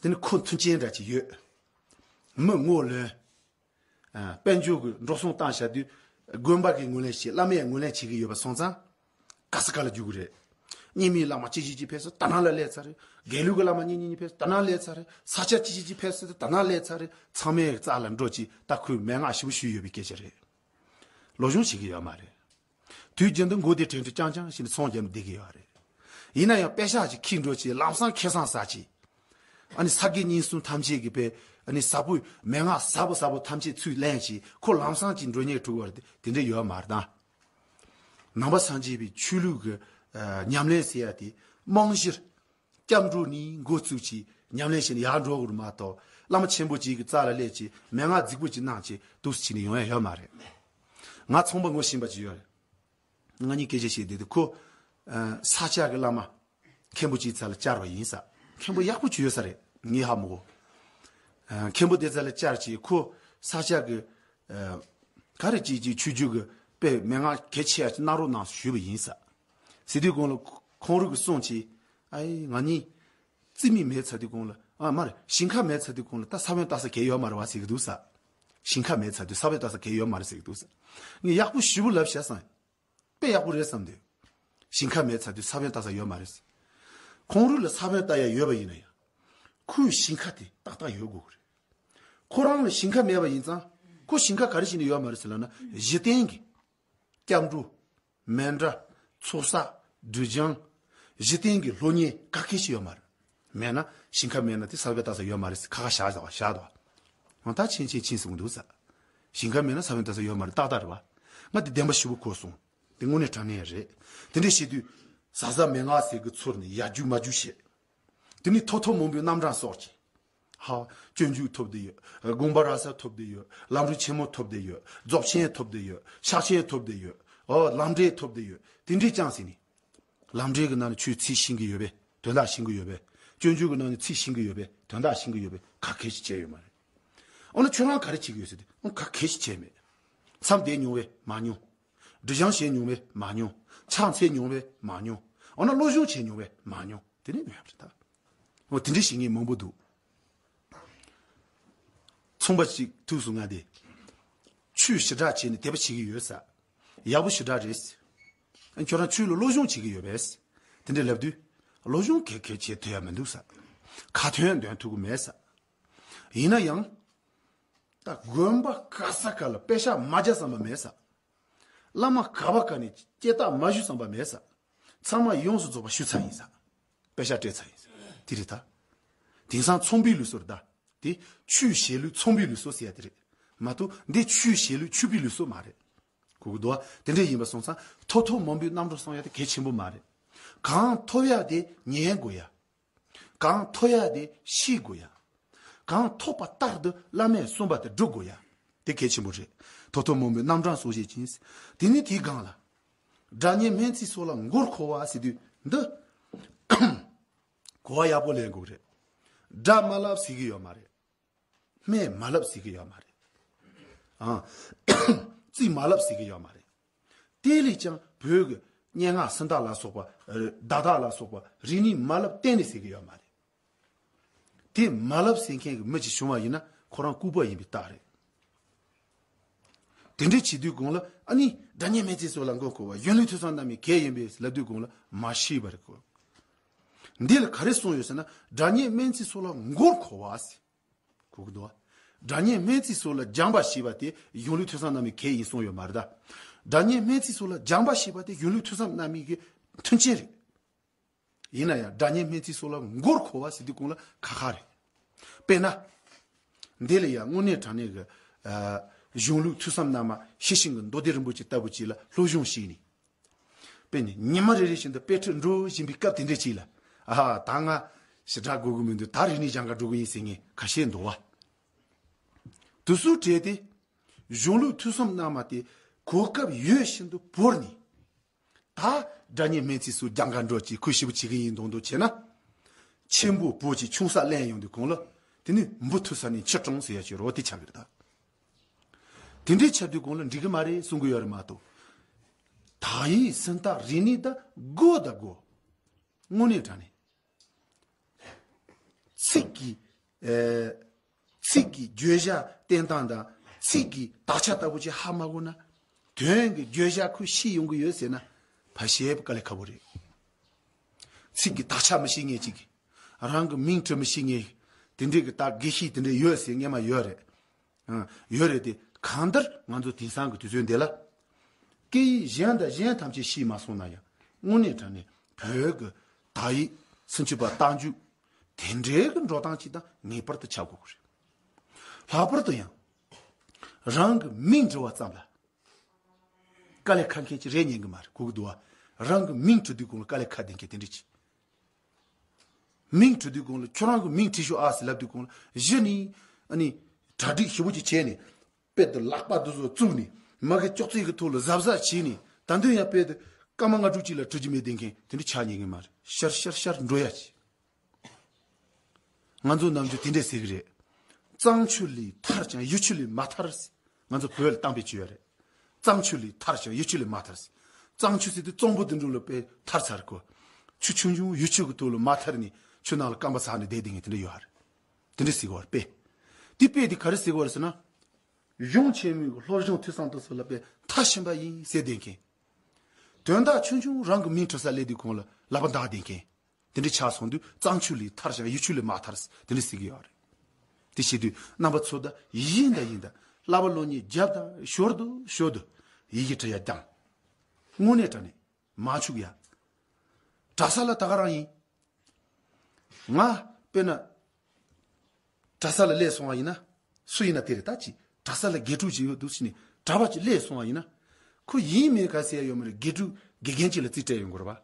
དེ་ནི་ཁོ་མཐུན་རྐྱེན་འདྲ་ཅིག་ཡོད། མི་ངོ་ལོན། ཨ། དཔལ་འབྱོར་གྱི་འགྲོ་སོང་བཏང་བཞག་དུས། དགོན་པ་གིས་ངོས་ལེན་བྱེད། བླ་མས་ངོས་ལེན་བྱེད་ཀྱི་ཡོད་པ་སོང་ཙང་། ག་ས་ག་ལ་རྒྱུག་གི་རེད། རྙིང་མའི་བླ་མ་གཅིག་གཅིག་གཅིག་ཕེབས་སོང་ད་ནང་ལ་སླེབས་ཚར་རེད། དགེ་ལུགས་ཀྱི་བླ་མ་གཉིས་གཉིས་གཉིས་ཕེབས་སོང་ད་ནང་སླེབས་ཚར་རེད། ས་སྐྱ་གཅིག་གཅིག་གཅིག་ཕེབས་སོང་ད་ནང་སླེབས་ཚར་རེད། ཚང་མའི་རྩ་ལ་འགྲོ་ཅིག་ད་ཁོས་མན་ངག་ཞིབ་པོ་ཞུས་ཡོད་པའི་སྐད་ཆ་རེད། སློབ་སྦྱོང་བྱེད་ཀྱི་ཡོད་མ་རེད། དུས་རྒྱུན་དུ་མགོ་བདེ་དྲན་དྲི་རྐྱང་རྐྱང་བྱས་ནས་ཚོང་རྒྱབ་ནས་བསྡད་ཀྱི་ཡོད་རེད། ཡིན་ན་ཡང་པད་ཤག་ཅིག་འཁྱེར་འགྲོ་ཅིག་ལམ་སང་ཁེ་བཟང་ཟ་ཅིག་ཨ་ནི་ས་དགེ་བསྙེན་གསུམ་ཐམས་ཅད་ཀྱི་པའི་ཨ་ནི་ཟབ་པོའི་མན་ངག་ཟབ་པོ་ཟབ་པོ་ཐམས་ཅད་ཚུར་ལེན་ཅིག་ཁོ་ལམ་སང་ཅིག་འགྲོ་ཉེན་འཁྲུག་པ་རེད། དེ་འདྲ་ཡོད་མ་རེད་ད། ནང་པ་སངས་རྒྱས་པའི་ཆོས་ལུགས་ཀྱི་ཨ་ཉམས་ལེན་ཟེར་ཡ་དེ་རྨང་གཞིར། སྐྱབས་འགྲོ་ནས་འགོ་བཙུགས་ཀྱིས་ཉམས་ལེན་བྱས་ནས་ཡར་འགྲོ་དགོས་མ་གཏོགས། བླ་མ་ཆེན་པོ་ཅིག་གི་རྩ་ལ་སླེབས་ཀྱིས་མན་ངག་རྫིག་པོ་ཅིག་གནང་ཀྱིས་འདུག་སེ་བྱས་ནས་ཡོང་ཡ་ཡོད་མ་རེད། ང་ཚོང་པ་ངོ་ཤེས་པ་ཅིག་ཡོད་རེད། ང་གཉིས་སྐད་ཆ་བཤད་བསྡད་དུས་ཁོ། ཨ། ས་སྐྱ་གི་བླ་མ་མཁན་པོ་ཅིག་རྩ་ལ་བཅར་བ་ཡིན་ས། མཁན་པོ་ཡག་པོ་ཅིག་ཡོད་ས་རེད། ངས་ཧ་མ་གོ། ཨ། མཁན་པོ་དེ་རྩ་ལ་བཅར་ཀྱིས་ཁོ་ས་སྐྱ་གི། ཨ། ག་རེ་ཅིག་ཅིག་ཆོས་བརྒྱུད་ཀྱི་དཔེ་མན་ངག་གལ་ཆེ་ཡ་ཅིག་གནང་རོགས་གནང་ཞུས་པ་ཡིན་ས། ཟེར་དུས་གོང་ལ་ཁོང་རང་གིས་གསུངས་ཀྱིས། ཨའི་ང་གཉིས་རྩིས་མེད་མེད་ཚར་དུས་གོང་ལ། ཨ། མ་རེད། ཞིང་ཁ་མེད་ཚར་དུས་གོང་ལ་ད་ས་བོན་བཏབ་ས་གལ་ཡོད་མ་རེད་བ་ཟེར་གི་འདུག་ས། ཞིང་ཁ་མེད་ཚར་དུས་ས་བོན་བཏབ་ས་གལ་ཡོད་མ་རེད་ཟེར་གི་འདུག་ས། ངས་ཡག་པོ་ཞེ་པོ་ལབ་བཞག་སོང་། དཔེ་ཡག་པོ་རེད་བསམ་དུས། ཞིང་ཁ་མེད་ཚར་དུས་ས་བོན་བཏབ་ས་ཡོད་མ་རེད། ཁོང་རང་ལ་ས་བོན་བཏབ་ཡ་ཡོད་པ་ཡིན་ན་ཡང་། ཁོའི་ཞིང་ཁ་དེ་ཏག་ཏག་ཡོད་དགོས་ཀྱི་རེད། ཁོ་རང་ལ་ཞིང་ཁ་མེད་པ་ཡིན་ཙང་། ཁོ་ཞིང་ཁ་ག་རེ་བྱས་ནས་ཡོད་མ་རེད་ཟེར་ལབ་ན། གཞི་རྟེན་གྱི། སྐྱབས་འགྲོ། མཎྜལ། ཚོགས་བསགས། སྒྲིབ་སྦྱང་། གཞི་རྟེན་གྱི་སློབ་གཉེར་ག་གེ་ཞིག་ཡོད་མ་རེད། མེད་ན་ཞིང་ཁ་མེད་ན་དེ་ས་བོན་བཏབ་ས་ཡོད་མ་རེད་ཟེར་ཁ་ཁ་བཞག་བཞག་བཞག་འདུག་བ། འོ་ད་ཕྱིན་ཕྱིན་ཕྱིན་གསུངས་འདུག་ས། ཞིང་ཁ་མེད་ན་ས་བོན་བཏབ་ས་ཡོད་མ་རེད། ཏག་ཏག་རེད་བ། ང་དེ་བདེན་པ་ཞེ་པོ་གོ་སོང་། དེ་དངོས་གནས་དྲང་གནས་རེད། དེ་འདྲ་བྱེད་དུས། ཟ་ཟ་མེད་ང་ཟེར་གི་ཚུར་ནས་ཡར་རྒྱུག་མར་རྒྱུག་བྱེད། དེ་ནས་ཐོབ་ཐོབ་མང་པོའི་རྣམ་གྲངས་སོགས་ཀྱིས། ཧ། སྤྱོད་འཇུག་ཐོབ་བསྡད་ཡོད། དགོངས་པ་རབ་གསལ་ཐོབ་བསྡད་ཡོད། ལམ་རིམ་ཆེན་མོ་ཐོབ་བསྡད་ཡོད། རྫོགས་ཆེན་ཐོབ་བསྡད་ཡོད། ཕྱག་ཆེན་ཐོབ་བསྡད་ཡོད། ཨོ། ལམ་འབྲས་ཐོབ་བསྡད་ཡོད། དེ་འདྲས་ཀྱང་ཟེར་ནས། ལམ་འབྲས་ཀྱི་ནང་ནས་ཆོས་ཚིག་ཤེས་ཀྱི་ཡོད་པས། དོན་དག་ཤེས་ཀྱི་ཡོད་པས། སྤྱོད་འཇུག་གི་ནང་ནས་ཚིག་ཤེས་ཀྱི་ཡོད་པས། དོན་དག་ཤེས་ཀྱི་ཡོད་པས། ག་གེ་ཞིག་བྱས་ཡོད་མ་རེད། འོ་ན་ཁྱོད་རང་ག་རེ་བྱེད་ཀྱི་ཡོད་ཟེར་ཏེ། འོ་ག་གེ་ཞིག་བྱས་མེད། མཚམས་བསྡད་མྱོང་བས་མ་མྱོང་། སྒྲིབ་སྦྱང་བྱས་མྱོང་བས་མ་མྱོང་། ཕྱག་འཚལ་མྱོང་བས་མ་མྱོང་། འོ་ན་བློ་སྦྱོང་བྱས་མྱོང་བས་མ་མྱོང་། དེ་ནི་མེད་པ་རེད་ད། འོ་དེ་འདྲའི་བཤད་མཁན་མང་པོ་འདུག། ཚོང་པ་ཞིག་ཐུག་སོང་། ང་དེ་ཆོས་ཞེ་དྲག་བྱས་ནས་དད་པ་བྱེད་ཀྱི་ཡོད་ས། ཡག་པོ་ཞེ་དྲག་རེད། ཨ། ཁྱོད་རང་ཆོས་ལ་བློ་སྦྱོང་བྱེད་ཀྱི་ཡོད་པས། དེ་འདྲ་ལབ་དུས། བློ་སྦྱོང་གལ་གལ་བྱེད་ཐུབ་ཡ་མི་འདུག་ས། ཁ་ཏོན་འདོན་ཐུབ་ཀྱི་མེད་ས། ཡིན་ན་ཡང་། ད་དགོན་པ་ག་ས་ག་ལ་པེ་ཤག་མ་རྒྱག་བསམ་པ་མེད་ས། བླ་མ་ག་བ་ག་ནས་སྐྱེ་རྟགས་མ་ཞུ་བསམ་པ་མེད་ས། ཚང་མ་ཡོངས་སུ་རྫོགས་པ་ཞུ་ཚར་ཡིན་ས། པེ་ཤག་སྤྲད་ཚར་ཡིན་ས། དེ་རེད་ད། དེང་སང་ཚོང་པའི་ལུགས་སྲོལ་རེད་ད། དེ་ཆོས་བྱེད་ལུགས་ཚོང་པའི་ལུགས་སྲོལ་ཟེར་ཡ་དེ་རེད། མ་གཏོགས་འདི་ཆོས་བྱེད་ལུགས་ཆོས་པའི་ལུགས་སྲོལ་མ་རེད། གོ་གི་འདུག་བ། དེ་འདྲ་ཡིན་པ་སོང་ཙང་ཐོབ་ཐོབ་མང་པོའི་རྣམ་གྲངས་གསུང་ཡ་དེ་གལ་ཆེན་པོ་མ་རེད། གང་ཐོབ་ཡ་དེ་ཉན་དགོས་ཡ། གང་ཐོབ་ཡ་དེ་ཤེས་དགོས་ཡ། གང་ཐོབ་པ་ལྟར་དུ་བླ་མས་གསུངས་པ་དེ་སྒྲུབ་དགོས་ཡ། དེ་གལ་ཆེན་པོ་རེད། ཐོབ་ཐོབ་མང་པོའི་རྣམ་གྲངས་གསུང་བྱེད་ཅིང་། དེ་ནི་དེའི་སྒང་ལ། སྒྲ་སྙན་སྨན་རྩིས་སོགས་ལ་མགོ་འཁོར་བ་ཟེར་དུས་འདི། གོ་བ་ཡག་པོ་ལེན་དགོས་རེད། སྒྲ་མ་ལབ་ཟེར་གི་ཡོད་མ་རེད། སྨན་མ་ལབ་ཟེར་གི་ཡོད་མ་རེད། ཨང་། རྩིས་མ་ལབ་ཟེར་གི་ཡོད་མ་རེད། དེ་ལས་ཀྱང་བོད་ཀྱི་སྙན་ངག་སུམ་རྟགས་ལ་སོགས་པ། བརྡ་དག་ལ་སོགས་པ་རིག་གནས་མ་ལབ་གཏན་ནས་ཟེར་གི་ཡོད་མ་རེད། དེ་མ་ལབ་ཟེར་མཁན་གྱི་མི་ཅིག་བྱུང་བ་ཡིན་ན་ཁོ་རང་ལྐུགས་པ་ཡིན་པའི་རྟགས་རེད། དེ་འདྲའི་བྱེད་དུས་གོང་ལ་ཨ་ནི་སྒྲ་སྙན་སྨན་རྩིས་སོགས་ལ་མགོ་འཁོར་བ་གཞུང་ལུགས་ཐོས་བསམ་རྣམ་གཉིས་གལ་ཡིན་པས་ལབ་དུས་གོང་ལ་མ་ཤེས་པ་རེད་གོ། འདི་ལ་ག་རེ་གསུངས་ཡོད་ཟེར་ན་སྒྲ་སྙན་སྨན་རྩིས་སོགས་ལ་མགོ་འཁོར་བ་ཟེར། གོ་གི་འདུག་བ། སྒྲ་སྙན་སྨན་རྩིས་སོགས་ལ་སྦྱངས་པ་ཞེས་པ་དེ་གཞུང་ལུགས་ཐོས་བསམ་རྣམ་གཉིས་གལ་ཡིན་གསུངས་ཡོད་མ་རེད་ད། སྒྲ་སྙན་སྨན་རྩིས་སོགས་ལ་སྦྱངས་པ་ཞེས་པ་དེ་གཞུང་ལུགས་ཐོས་བསམ་རྣམ་གཉིས་ཀྱི་མཐུན་རྐྱེན་རེད། ཡིན་ན་ཡང་སྒྲ་སྙན་སྨན་རྩིས་སོགས་ལ་མགོ་འཁོར་བ་ཟེར་དུས་གོང་ལ་ཁ་ཁ་རེད། དཔེར་ན། འདི་ལ་ཡང་དངོས་གནས་དྲང་གནས་ཀྱི། ཨ། གཞུང་ལུགས་ཐོས་བསམ་རྣམ་དབྱེ་ཤེར་ཕྱིན་གྱི་མདོ་སྡེ་རིན་པོ་ཆེ་ལྟ་བུ་ཅིག་ལ་སློབ་སྦྱོང་བྱས་ནས། དཔེར་ན་ཉི་མ་རེ་རེ་བཞིན་དུ་དཔེ་ཁྲིད་འགྲོ་བཞིན་པའི་སྐབས་དེ་འདྲ་ཅིག་ལ། ཨ། ད་ང་ཞེ་དྲག་དགོས་ཀྱི་མི་འདུག་ད་རིག་གནས་སྦྱང་ག་འགྲོ་གི་ཡིན་ཟེར་མཁན་ཁ་ཤས་འདུག་བ། དེ་ཚོའི་གྲས་དེ། གཞུང་ལུགས་ཐོས་བསམ་རྣམ་དབྱེ་དེ་གོ་སྐབས་ཡོད་བཞིན་དུ་བོར་ནས། ད་སྒྲ་སྙན་སྨན་རྩིས་སོགས་སྦྱང་ག་འགྲོ་ཅིག་ཁོས་ཞེ་པོ་བྱེད་ཀྱི་ཡིན་མདོག་མདོག་བྱས་ན། ཆེན་པོ་བོད་ཀྱི་ཆུང་ས་གླེང་ཡོང་དུས་གོང་ལ། དེ་ནི་འབུ་ཐུག་ས་ནས་ཁྱི་གྲོངས་ཟེར་ཡ་ཅིག་རོ་དེ་ཆགས་ཀྱི་རེད་ད། དེ་འདྲའི་ཆགས་དུས་གོང་ལ་འགྲིག་གི་མ་རེད་གསུང་གི་ཡོད་རེད་མ་གཏོགས། དག་ཡིག་སུམ་རྟགས་རིག་གནས་ད་དགོས་ད་དགོས། དངོས་གནས་དྲང་གནས། ཚིག་གི། ཨེ། ཚིག་གི་བརྗོད་བྱ་བསྟན་སྟངས་དང་ཚིག་གི་དག་ཆ་ལྟ་བུ་ཅིག་ཧ་མ་གོ་ན། དོན་གྱི་བརྗོད་བྱ་ཁོས་ཤེས་ཡོང་གི་ཡོད་ཟེར་ན་ཕལ་ཆེར་དཀའ་ལས་ཁག་པོ་རེད། ཚིག་གི་དག་ཆ་མི་ཤེས་མཁན་ཅིག་གིས། རང་གི་མིང་བྲི་མི་ཤེས་མཁན། དེ་འདྲའི་གི་ད་དགེ་བཤེས་དེ་འདྲ་ཡོད་ཟེར་སྔས་མ་ཡོད་རེད། ཨང་། ཡོད་རེད་དེ། གང་ལྟར་ང་ཚོ་དེང་སང་གི་དུས་ཚོད་འདི་ལ། སྐད་ཡིག་གཞན་དང་གཞན་ཐམས་ཅད་ཤེས་མ་སོང་ན་ཡང་། དངོས་གནས་དྲང་གནས་བོད་ཀྱི་དག་ཡིག་སུམ་ཅུ་པ་རྟགས་འཇུག་དེ་འདྲའི་གི་འགྲོ་སྟངས་ཅིག་དང་ངེས་པར་དུ་ཆགས་དགོས་ཀྱི་རེད། ལྷག་པར་དུ་ཡང་། རང་གི་མིང་འབྲི་བ་ཙམ་ལ། དཀའ་ལས་ཁག་མཁན་ཅིག་རེད་ཉན་གི་མ་རེད་གོ་གི་འདུག་བ། རང་གི་མིང་འབྲི་དུས་གོང་ལ་དཀའ་ལས་ཁག་ལྡན་མཁན་དེ་འདྲ་ཅིག་མིང་བྲི་དུས་གོང་ལ་ཁྱོད་རང་གི་མིང་བྲིས་ཤོག་ཨ་ཟེར་ལབ་དུས་གོང་ལ་གཞི་ནས་ཨ་ནི་གྲ་སྒྲིག་ཞིབ་པོ་ཅིག་བྱས་ནས་དཔེ་དེ་ལག་པ་དེ་ཚོ་བཙུགས་ནས་མ་གི་ཅོག་ཙེ་གི་ཐོག་ལ་གཟབ་གཟབ་བྱས་ནས་ད་དུང་ཡང་དཔེ་དེ་སྐར་མ་ལྔ་དྲུག་ཅིག་ལ་བྲི་རྒྱུ་མེད་བསྡད་མཁན་དེ་འདྲ་ཆགས་ཉན་གི་མ་རེད། ཤར་ཤར་ཤར་འགྲོ་ཡ་ཅིག་ང་ཚོ་ནམ་རྒྱུན་དེ་འདྲས་ཟེར་གི་རེད། གཙང་ཆུ་ལས་ཐར་ཀྱང་ཡུལ་ཆུ་ལས་མ་ཐར། ང་ཚོ་བོད་ལ་གཏམ་དཔེ་བྱས་ཡོད་རེད། གཙང་ཆུ་ལས་ཐར་ཀྱང་ཡུལ་ཆུ་ལས་མ་ཐར། གཙང་ཆུ་ཟེར་དུས་གཙང་པོ་དེ་འདྲ་ལ་དཔེ་ཐར་ཚར་གོ། ཆུ་ཆུང་ཆུང་ཡུལ་ཆུ་གི་ཐོག་ལ་མ་ཐར་ནས་ཆུ་ནང་ལ་རྐང་པ་ཟགས་ནས་བསྡད་བསྡད་མཁན་དེ་འདྲ་ཡོད་རེད། དེ་འདྲ་ཟེར་གི་ཡོད་རེད་དཔེ། དེ་དཔེ་དེ་ག་རེ་ཟེར་གི་ཡོད་རེད་ཟེར་ན། གཞུང་ཆེན་མོའི་སློབ་སྦྱོང་ཐོས་བསམ་དེ་ཚོ་ལ་དཔེ་མཐར་ཕྱིན་པ་ཡིན་ཟེར་བསྡད་མཁན། དོན་དག་ཆུང་ཆུང་རང་གི་མིང་བྲི་ས་སླེབས་དུས་གོང་ལ་ལབ་པ་འདག་བསྡད་མཁན། དེ་འདྲ་ཆགས་སོང་དུས་གཙང་ཆུ་ལས་ཐར་ཞིང་ཡུལ་ཆུ་ལས་མ་ཐར་དེ་འདྲ་ཟེར་གི་ཡོད་རེད། དེ་བྱེད་དུས་རྣམ་པ་ཚོ་ད་ཡིན་ད་ཡིན་ད་བསླབ་པ་སློབ་གཉེར་རྒྱབ་ད་ཞོར་དུ་ཞོར་དུ་ཡི་གེ་འབྲི་ཡ་སྦྱངས། དངོས་གནས་དྲང་གནས་མ་འཆུག་ཡ། གྲྭ་ས་ལ་ད་ག་རང་ཡིན། ང་དཔེར་ན་གྲྭ་ས་ལ་སླེབས་སོང་བ་ཡིན་ན། སུ་ཡིན་ན་དེ་རེད་ད་ཅི། གྲྭ་ས་ལ་དགེ་ཕྲུག་ཅིག་ཡོད་འདུག་ཟེར་ནས་གྲྭ་པ་ཅིག་སླེབས་སོང་བ་ཡིན་ན། ཁོ་ཡིན་མིན་ག་ཟེར་ཡ་ཡོད་མ་རེད། དགེ་ཕྲུག་དགེ་རྒན་ཅིག་ལ་རྩིས་སྤྲད་ཡོང་དགོས་རེད་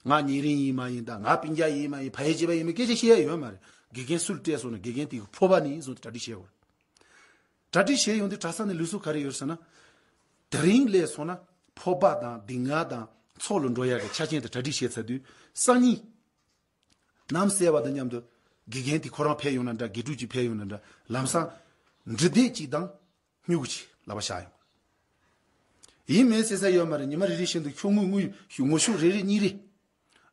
པ། ང་ཉེ་རིང་ཡིན་མ་ཡིན་ད་ང་སྤུན་ཀྱག་ཡིན་མ་ཡིན་ཕ་ཡུལ་གཅིག་པ་ཡིན་མིན་སྐད་ཆ་བཤད་ཡ་ཡོད་མ་རེད། དགེ་རྒན་སུ་ལ་སྤྲད་སོང་ན་དགེ་རྒན་དེ་གི་ཕོར་པ་ནས་བཟུང་སྟེ་གྲ་སྒྲིག་བྱེད་དགོས་རེད། གྲ་སྒྲིག་བྱས་ཡོང་དུས་གྲྭ་ས་ནས་ལུགས་སྲོལ་ག་རེ་ཡོད་ཟེར་ན། དེ་རིང་སླེབས་སོང་ན་ཕོར་པ་དང་སྡུག་བསྔལ་དང་ཚོགས་ལ་འགྲོ་ཡ་གི་ཆ་རྐྱེན་དེ་གྲ་སྒྲིག་བྱས་ཚར་དུས་སང་ཉིན། ནམ་གསལ་བ་དང་མཉམ་དུ་དགེ་རྒན་དེ་ཁོ་རང་ཕེབས་ཡོང་ན་འདྲ། དགེ་ཕྲུག་ཅིག་ཕེབས་ཡོང་ན་འདྲ། ལམ་སང་འབྲི་དེབ་ཅིག་དང་སྨྱུ་གུ་ཅིག་ལག་པ་བཞག་ཡོང་། ཡིན་མིན་ཟེར་ས་ཡོད་མ་རེད། ཉི་མ་རེ་རེ་བཞིན་དུ་ཤོག་ངོས་ངོས་ངོ་ཤོག་རེ་རེ་གཉིས་རེ་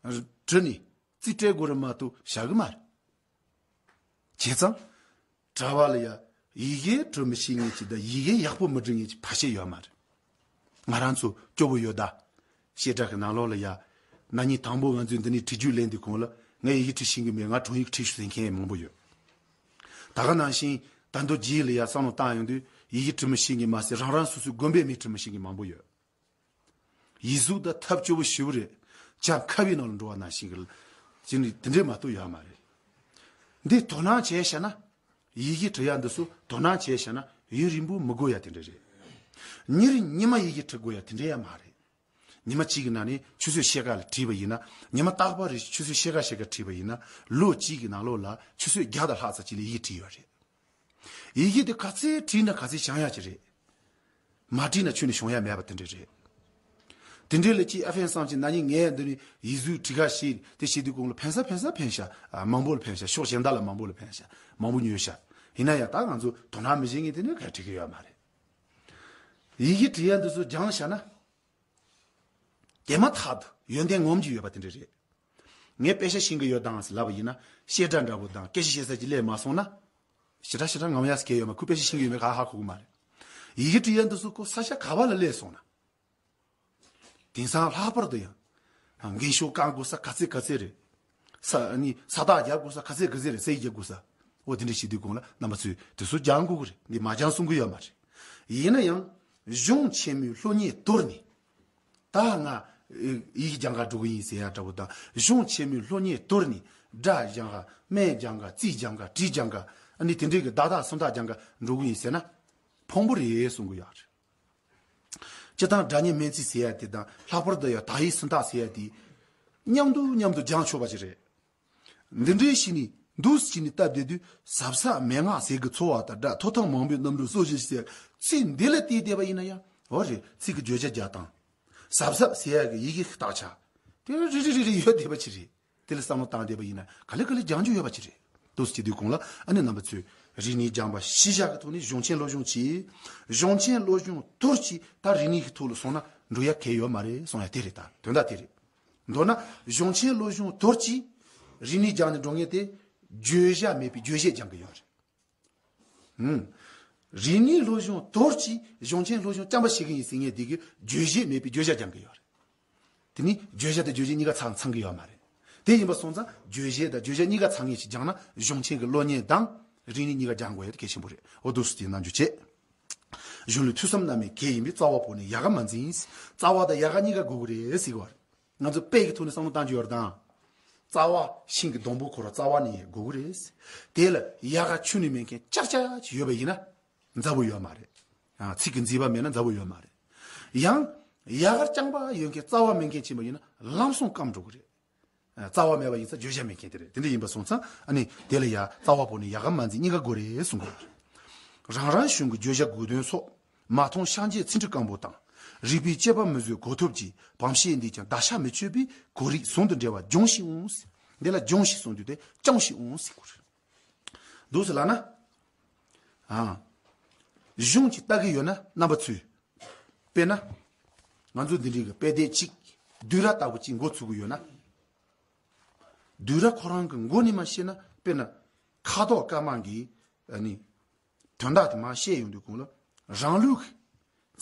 བྲིས་ནས་རྩིས་སྤྲད་དགོས་རེད་མ་གཏོགས་བཞག་གི་མ་རེད། བྱས་ཙང་། གྲྭ་པ་ལ་ཡ་ཡི་གེ་འབྲི་མི་ཤེས་མཁན་ཅིག་དང་ཡི་གེ་ཡག་པོ་མི་འབྲི་མཁན་ཅིག་ཕལ་ཆེར་ཡོད་མ་རེད། ང་རང་ཚོ་སྐྱོ་པོ་ཡོད་ད། བཤད་གྲྭ་གི་ནང་ལོགས་ལ་ཡ། ན་ནིང་དང་པོ་ང་ཚོས་འདི་ནས་བྲིས་རྒྱུགས་ལེན་དུས་གོང་ལ་ངས་ཡི་གེ་བྲི་ཤེས་ཀྱི་མེད། ང་དྲུང་ཡིག་བྲིས་ཤོག་ཟེར་མཁན་མང་པོ་ཡོད། ད་ག་ནང་བཞིན་ད་དུང་རྗེས་ལ་ཡ་བསམ་བློ་བཏང་ཡོང་དུས་ཡི་གེ་བྲི་མི་ཤེས་མཁན་མ་ཟད་རང་རང་སོ་སོའི་དགོན་པའི་མིང་བྲི་མི་ཤེས་མཁན་མང་པོ་ཡོད། ཡིག་གཟུགས་ད་ཐབས་སྐྱོ་པོ་ཞེ་པོ་རེད། བྱ་ཁ་བའི་ནང་ལ་འགྲོ་བ་ནང་བཞིན་གྱི་ཅི་ནི་དེ་འདྲས་མ་གཏོགས་ཡོད་མ་རེད། འདི་དོ་སྣང་བྱས་བྱས་ན། ཡི་གེ་འབྲི་ཡ་འདི་ཚོ་དོ་སྣང་བྱས་བྱས་ན་ཡུན་རིང་པོ་མི་དགོས་ཡ་དེ་འདྲས་རེད། ཉིན་རེ་ཉི་མ་ཡི་གེ་འབྲི་དགོས་ཡ་དེ་འདྲས་ཡ་མ་རེད། ཉི་མ་གཅིག་གི་ནང་ནས་ཆུ་ཚོད་ཕྱེད་ཀ་ལ་བྲིས་པ་ཡིན་ན། ཉི་མ་རྟག་པར་རེ་ཆུ་ཚོད་ཕྱེད་ཀ་ཕྱེད་ཀ་བྲིས་པ་ཡིན་ན། ལོ་གཅིག་གི་ནང་ལོགས་ལ་ཆུ་ཚོད་བརྒྱ་དང་ལྷག་ཙམ་ཅིག་ལ་ཡི་གེ་བྲིས་ཡོད་རེད། ཡི་གེ་དེ་ག་ཚད་བྲིས་ན་ག་ཚད་བྱང་ཡག་ཅིག་རེད། མ་བྲིས་ན་ཁྱོན་ནས་བྱུང་ཡག་མེད་པ་དེ་འདྲ་རེད། དེ་འདྲ་ལ་ཅིག་ཨ་ཕན་བསམ་གྱི་ན་ནིང་ངས་འདི་ནས་ཡིག་གཟུགས་བྲིས་ཁ་ཤས་དེ་བྱེད་དུས་གོང་ལ་ཕན་ས་ཕན་ས་ཕན་ཤག་ཨ། མང་པོ་ལ་ཕན་ཤག་ཕྱོགས་གཞན་དག་ལ་མང་པོ་ལ་ཕན་ཤག་མང་པོ་ཉོས་ཤག་ཡིན་ན་ཡང་ད་ང་ཚོ་དོ་སྣང་མི་བྱེད་མཁན་དེ་ནས་ག་བྲིས་ཀྱི་ཡོད་མ་རེད། ཡི་གེ་བྲིས་ཡག་འདི་ཚོ་སྦྱངས་བཞག་ན། དེ་མ་ཐག་ཏུ་ཡོན་ཏན་ངོམ་གྱི་ཡོད་པ་དེ་འདྲ་རེད། ངས་དཔེ་ཆ་ཤེས་ཀྱི་ཡོད་དང་ཟེར་ལབ་པ་ཡིན་ན་བཤད་གྲྭ་འདྲ་པོ་དང་སྐད་ཆ་བཤད་ས་ཅིག་སླེབས་མ་སོང་ན། ཞེ་དྲག་ཞེ་དྲག་ངམ་ཡག་སྐད་ཡོད་མ། ཁོས་དཔེ་ཆ་ཤེས་ཀྱི་ཡོད་མེད་ག་ཧ་གོ་གི་མ་རེད། ཡི་གེ་འབྲི་ཡག་འདི་ཚོ་ཁོ་ས་ཆ་ག་པ་ལ་སླེབས་སོང་ན། དེང་སང་ལྷག་པར་དུ་ཡང་། འགེངས་ཤོག་བཀང་དགོས་ས་ག་ཚད་ག་ཚད་རེད། ས་ནི་ས་རྟགས་རྒྱག་དགོས་ས་ག་ཚད་ག་ཚད་རེད། ས་ཡིག་རྒྱག་དགོས་ས། འོ་དེ་འདྲ་བྱེད་དུས་གོང་ལ་རྣམ་པ་ཚོས་དེ་ཚོ་སྦྱང་དགོས་ཀྱི་རེད། འདི་མ་སྦྱང་གསུང་གི་ཡོད་མ་རེད། ཡིན་ན་ཡང་། གཞུང་ཆེན་མོའི་སློབ་གཉེར་དོར་ནས། ད་ང་ཡི་གེ་སྦྱང་ག་འགྲོ་གི་ཡིན་ཟེར་ཡ་འདྲ་པོ་དང་། གཞུང་ཆེན་མོའི་སློབ་གཉེར་དོར་ནས་སྒྲ་སྦྱང་ག་སྨན་སྦྱང་ག་རྩིས་སྦྱང་ག་བྲིས་སྦྱང་ག་ཨ་ནི་དེ་འདྲའི་གི་བརྡ་དག་སུམ་རྟགས་སྦྱང་ག་འགྲོ་གི་ཡིན་ཟེར་ན། ཕངས་པོ་རེད་གསུང་གི་ཡོད་རེད། སྤྱིར་བཏང་སྒྲ་སྙན་སྨན་རྩིས་ཟེར་ཡ་དེ་དང་ལྷག་པར་དུ་ཡང་དག་ཡིག་སུམ་རྟགས་ཟེར་ཡ་དེ། མཉམ་དུ་མཉམ་དུ་སྦྱང་ཆོག་པ་ཞིག་རེད། འདི་འདྲའི་ཞིག་ནི་འདུག་ཅིག་ནི་སྟབས་བདེ་དུས་ཟབ་ཟབ་མན་ངག་ཟས་ཀྱི་འཚོ་བ་དང་སྒྲ་ཐོག་ཐང་མང་པོའི་རྣམ་གྲངས་སོ་བཞི་ཟེར་ཚིག་འདི་ལ་བལྟས་བསྡད་པ་ཡིན་ན་ཡང་འོ་རེད། ཚིག་གི་བརྗོད་བྱ་རྒྱག་སྟངས། ཟབ་ཟབ་ཟེར་ཡ་གི་ཡི་གེ་བརྟག་བྱ། དེ་རེ་རེ་རེ་རེ་ཡོད་བསྡད་པ་ཅིག་རེད། དེ་ལ་བསམ་བློ་བཏང་བསྡད་པ་ཡིན་ན་ག་ལེ་ག་ལེ་སྦྱང་རྒྱུ་ཡོད་པ་ཅིག་རེད། འདུག་སེ་བྱེད་དུས་གོང་ལ་ཨ་ནི་རྣམ་པ་ཚོས་རིག་གནས་སྦྱངས་པ་གཞིར་བཞག་གི་ཐོག་ནས་གཞུང་ཆེན་སློབ་སྦྱོང་བྱེད། གཞུང་ཆེན་སློབ་སྦྱོང་དོར་གྱིས་ད་རིག་གནས་ཀྱི་ཐོག་ལ་སོང་ན་འགྲོ་ཡ་གལ་ཡོད་མ་རེད་གསུང་ཡ་དེ་རེད། ད་དོན་དག་དེ་རེད། མདོར་ན་གཞུང་ཆེན་སློབ་སྦྱོང་དོར་གྱིས་རིག་གནས་སྦྱངས་ནས་འགྲོ་མཁན་དེ་བརྗོད་བྱ་མེད་པའི་རྗོད་བྱེད་སྦྱང་གི་ཡོད་རེད། ཧུམ། རིག་གནས་སློབ་སྦྱོང་དོར་གྱིས་གཞུང་ཆེན་སློབ་སྦྱོང་རྐྱང་པ་ཤེས་ཀྱི་ཡིན་ཟེར་མཁན་དེ་གིས་བརྗོད་བྱེད་མེད་པའི་བརྗོད་བྱ་སྦྱང་གི་ཡོད་རེད། དེ་ནི་བརྗོད་བྱ་དང་རྗོད་བྱེད་གཉིས་ཀ་ཚང་ཚང་གི་ཡོད་མ་རེད། དེ་ཡིན་པ་སོང་ཙང་བརྗོད་བྱེད་དང་རྗོད་བྱེད་གཉིས་ཀ་ཚང་ངེས་ཤིག་སྦྱངས་ན་གཞུང་ཆེན་གྱི་སློབ་གཉེར་དང་རིག་གནས་གཉིས་ཀ་སྦྱང་དགོས་ཡ་དེ་གལ་ཆེན་པོ་རེད། འོ་འདུག་སེ་དེ་རྣམ་འགྱུར་བྱེད། གཞུང་ལུགས་ཐོས་བསམ་རྣམ་སྨིན་གལ་ཡིན་པས་རྩ་བ་བོར་ནས་ཡལ་ག་མ་འཛིན། རྩ་བ་དང་ཡལ་ག་གཉིས་ཀ་དགོས་ཀྱི་རེད་ཟེར་གྱི་ཡོད་རེད། ང་ཚོ་དཔེ་གི་ཐོག་ནས་བསམ་བློ་བཏང་རྒྱུ་ཡོད་རེད་དང་། རྩ་བ་ཤིང་གི་སྡོང་པོ་ཁོ་རང་རྩ་བ་ནས་དགོས་ཀྱི་རེད། དེ་ལ་ཡལ་ག་ཆུང་ནས་མེད་མཁན་ཅག་ཅག་ཅིག་ཡོད་པ་ཡིན་ན་མཛའ་བོ་ཡོད་མ་རེད། ཨ། ཚིག་གི་མཛེས་པ་མེད་ན་མཛའ་བོ་ཡོད་མ་རེད། ཡང་ཡལ་ག་རྐྱང་པ་ཡོད་མཁན་རྩ་བ་མེད་མཁན་ཅིག་ཡིན་པ་ཡིན་ན་ལམ་སང་སྐམ་འགྲོ་གི་རེད། རྩ་བ་མེད་པ་ཡིན་ཙང་བརྗོད་བྱ་མེད་མཁན་དེ་རེད། དེ་འདྲ་ཡིན་པ་སོང་ཙང་ཨ་ནི་དེ་ལ་ཡ་རྩ་བ་པོ་ནི་ཡ་ག་མ་འཛིན་གཉིས་ཀ་དགོས་རེད་གསུང་གི་ཡོད་རེད། རང་རང་གཞུང་གི་བརྗོད་བྱ་དགོས་དོན་སོགས་མ་མཐོང་ཤག་འགྱེད་ཚིག་འབྲུ་སྐམ་པོ་དང་། རིགས་པས་དཔྱད་པ་མི་བཟོད་གོ་ཐོབ་ཀྱི་བམ་ཤེས་འདིས་ཀྱང་བརྡར་ཤ་མི་གཅོད་པའི་གོ་རིགས་ཟུང་དུ་འབྲེལ་བ་སྦྱོངས་ཤིག་འོང་ཟེར། འདི་ལ་སྦྱོངས་ཤིག་གསུང་དུས་དེ་སྐྱོངས་ཤིག་འོང་ཟེར་གོ་རེད། འདུག་སེ་ལབ་ན། ཨ། གཞུང་གཅིག་ལྟ་གི་ཡོད་ན་རྣམ་པ་ཚོས། དཔེར་ན། ང་ཚོ་འདི་འདྲའི་གི་དཔེ་དེབ་གཅིག་བསྡུས་གྲྭ་ལྟ་བུ་གཅིག་འགོ་ཚུགས་ཀྱི་ཡོད་ན། བསྡུས་གྲྭ་ཁོ་རང་གི་མགོ་ནས་མར་བཤད་ན། དཔེར་ན། ཁ་དོག་དཀར་དམར་གྱི་ཨ་ནི་དོན་དག་དེ་མར་བཤད་ཡོང་དུས་གོང་ལ། རང་ལུགས་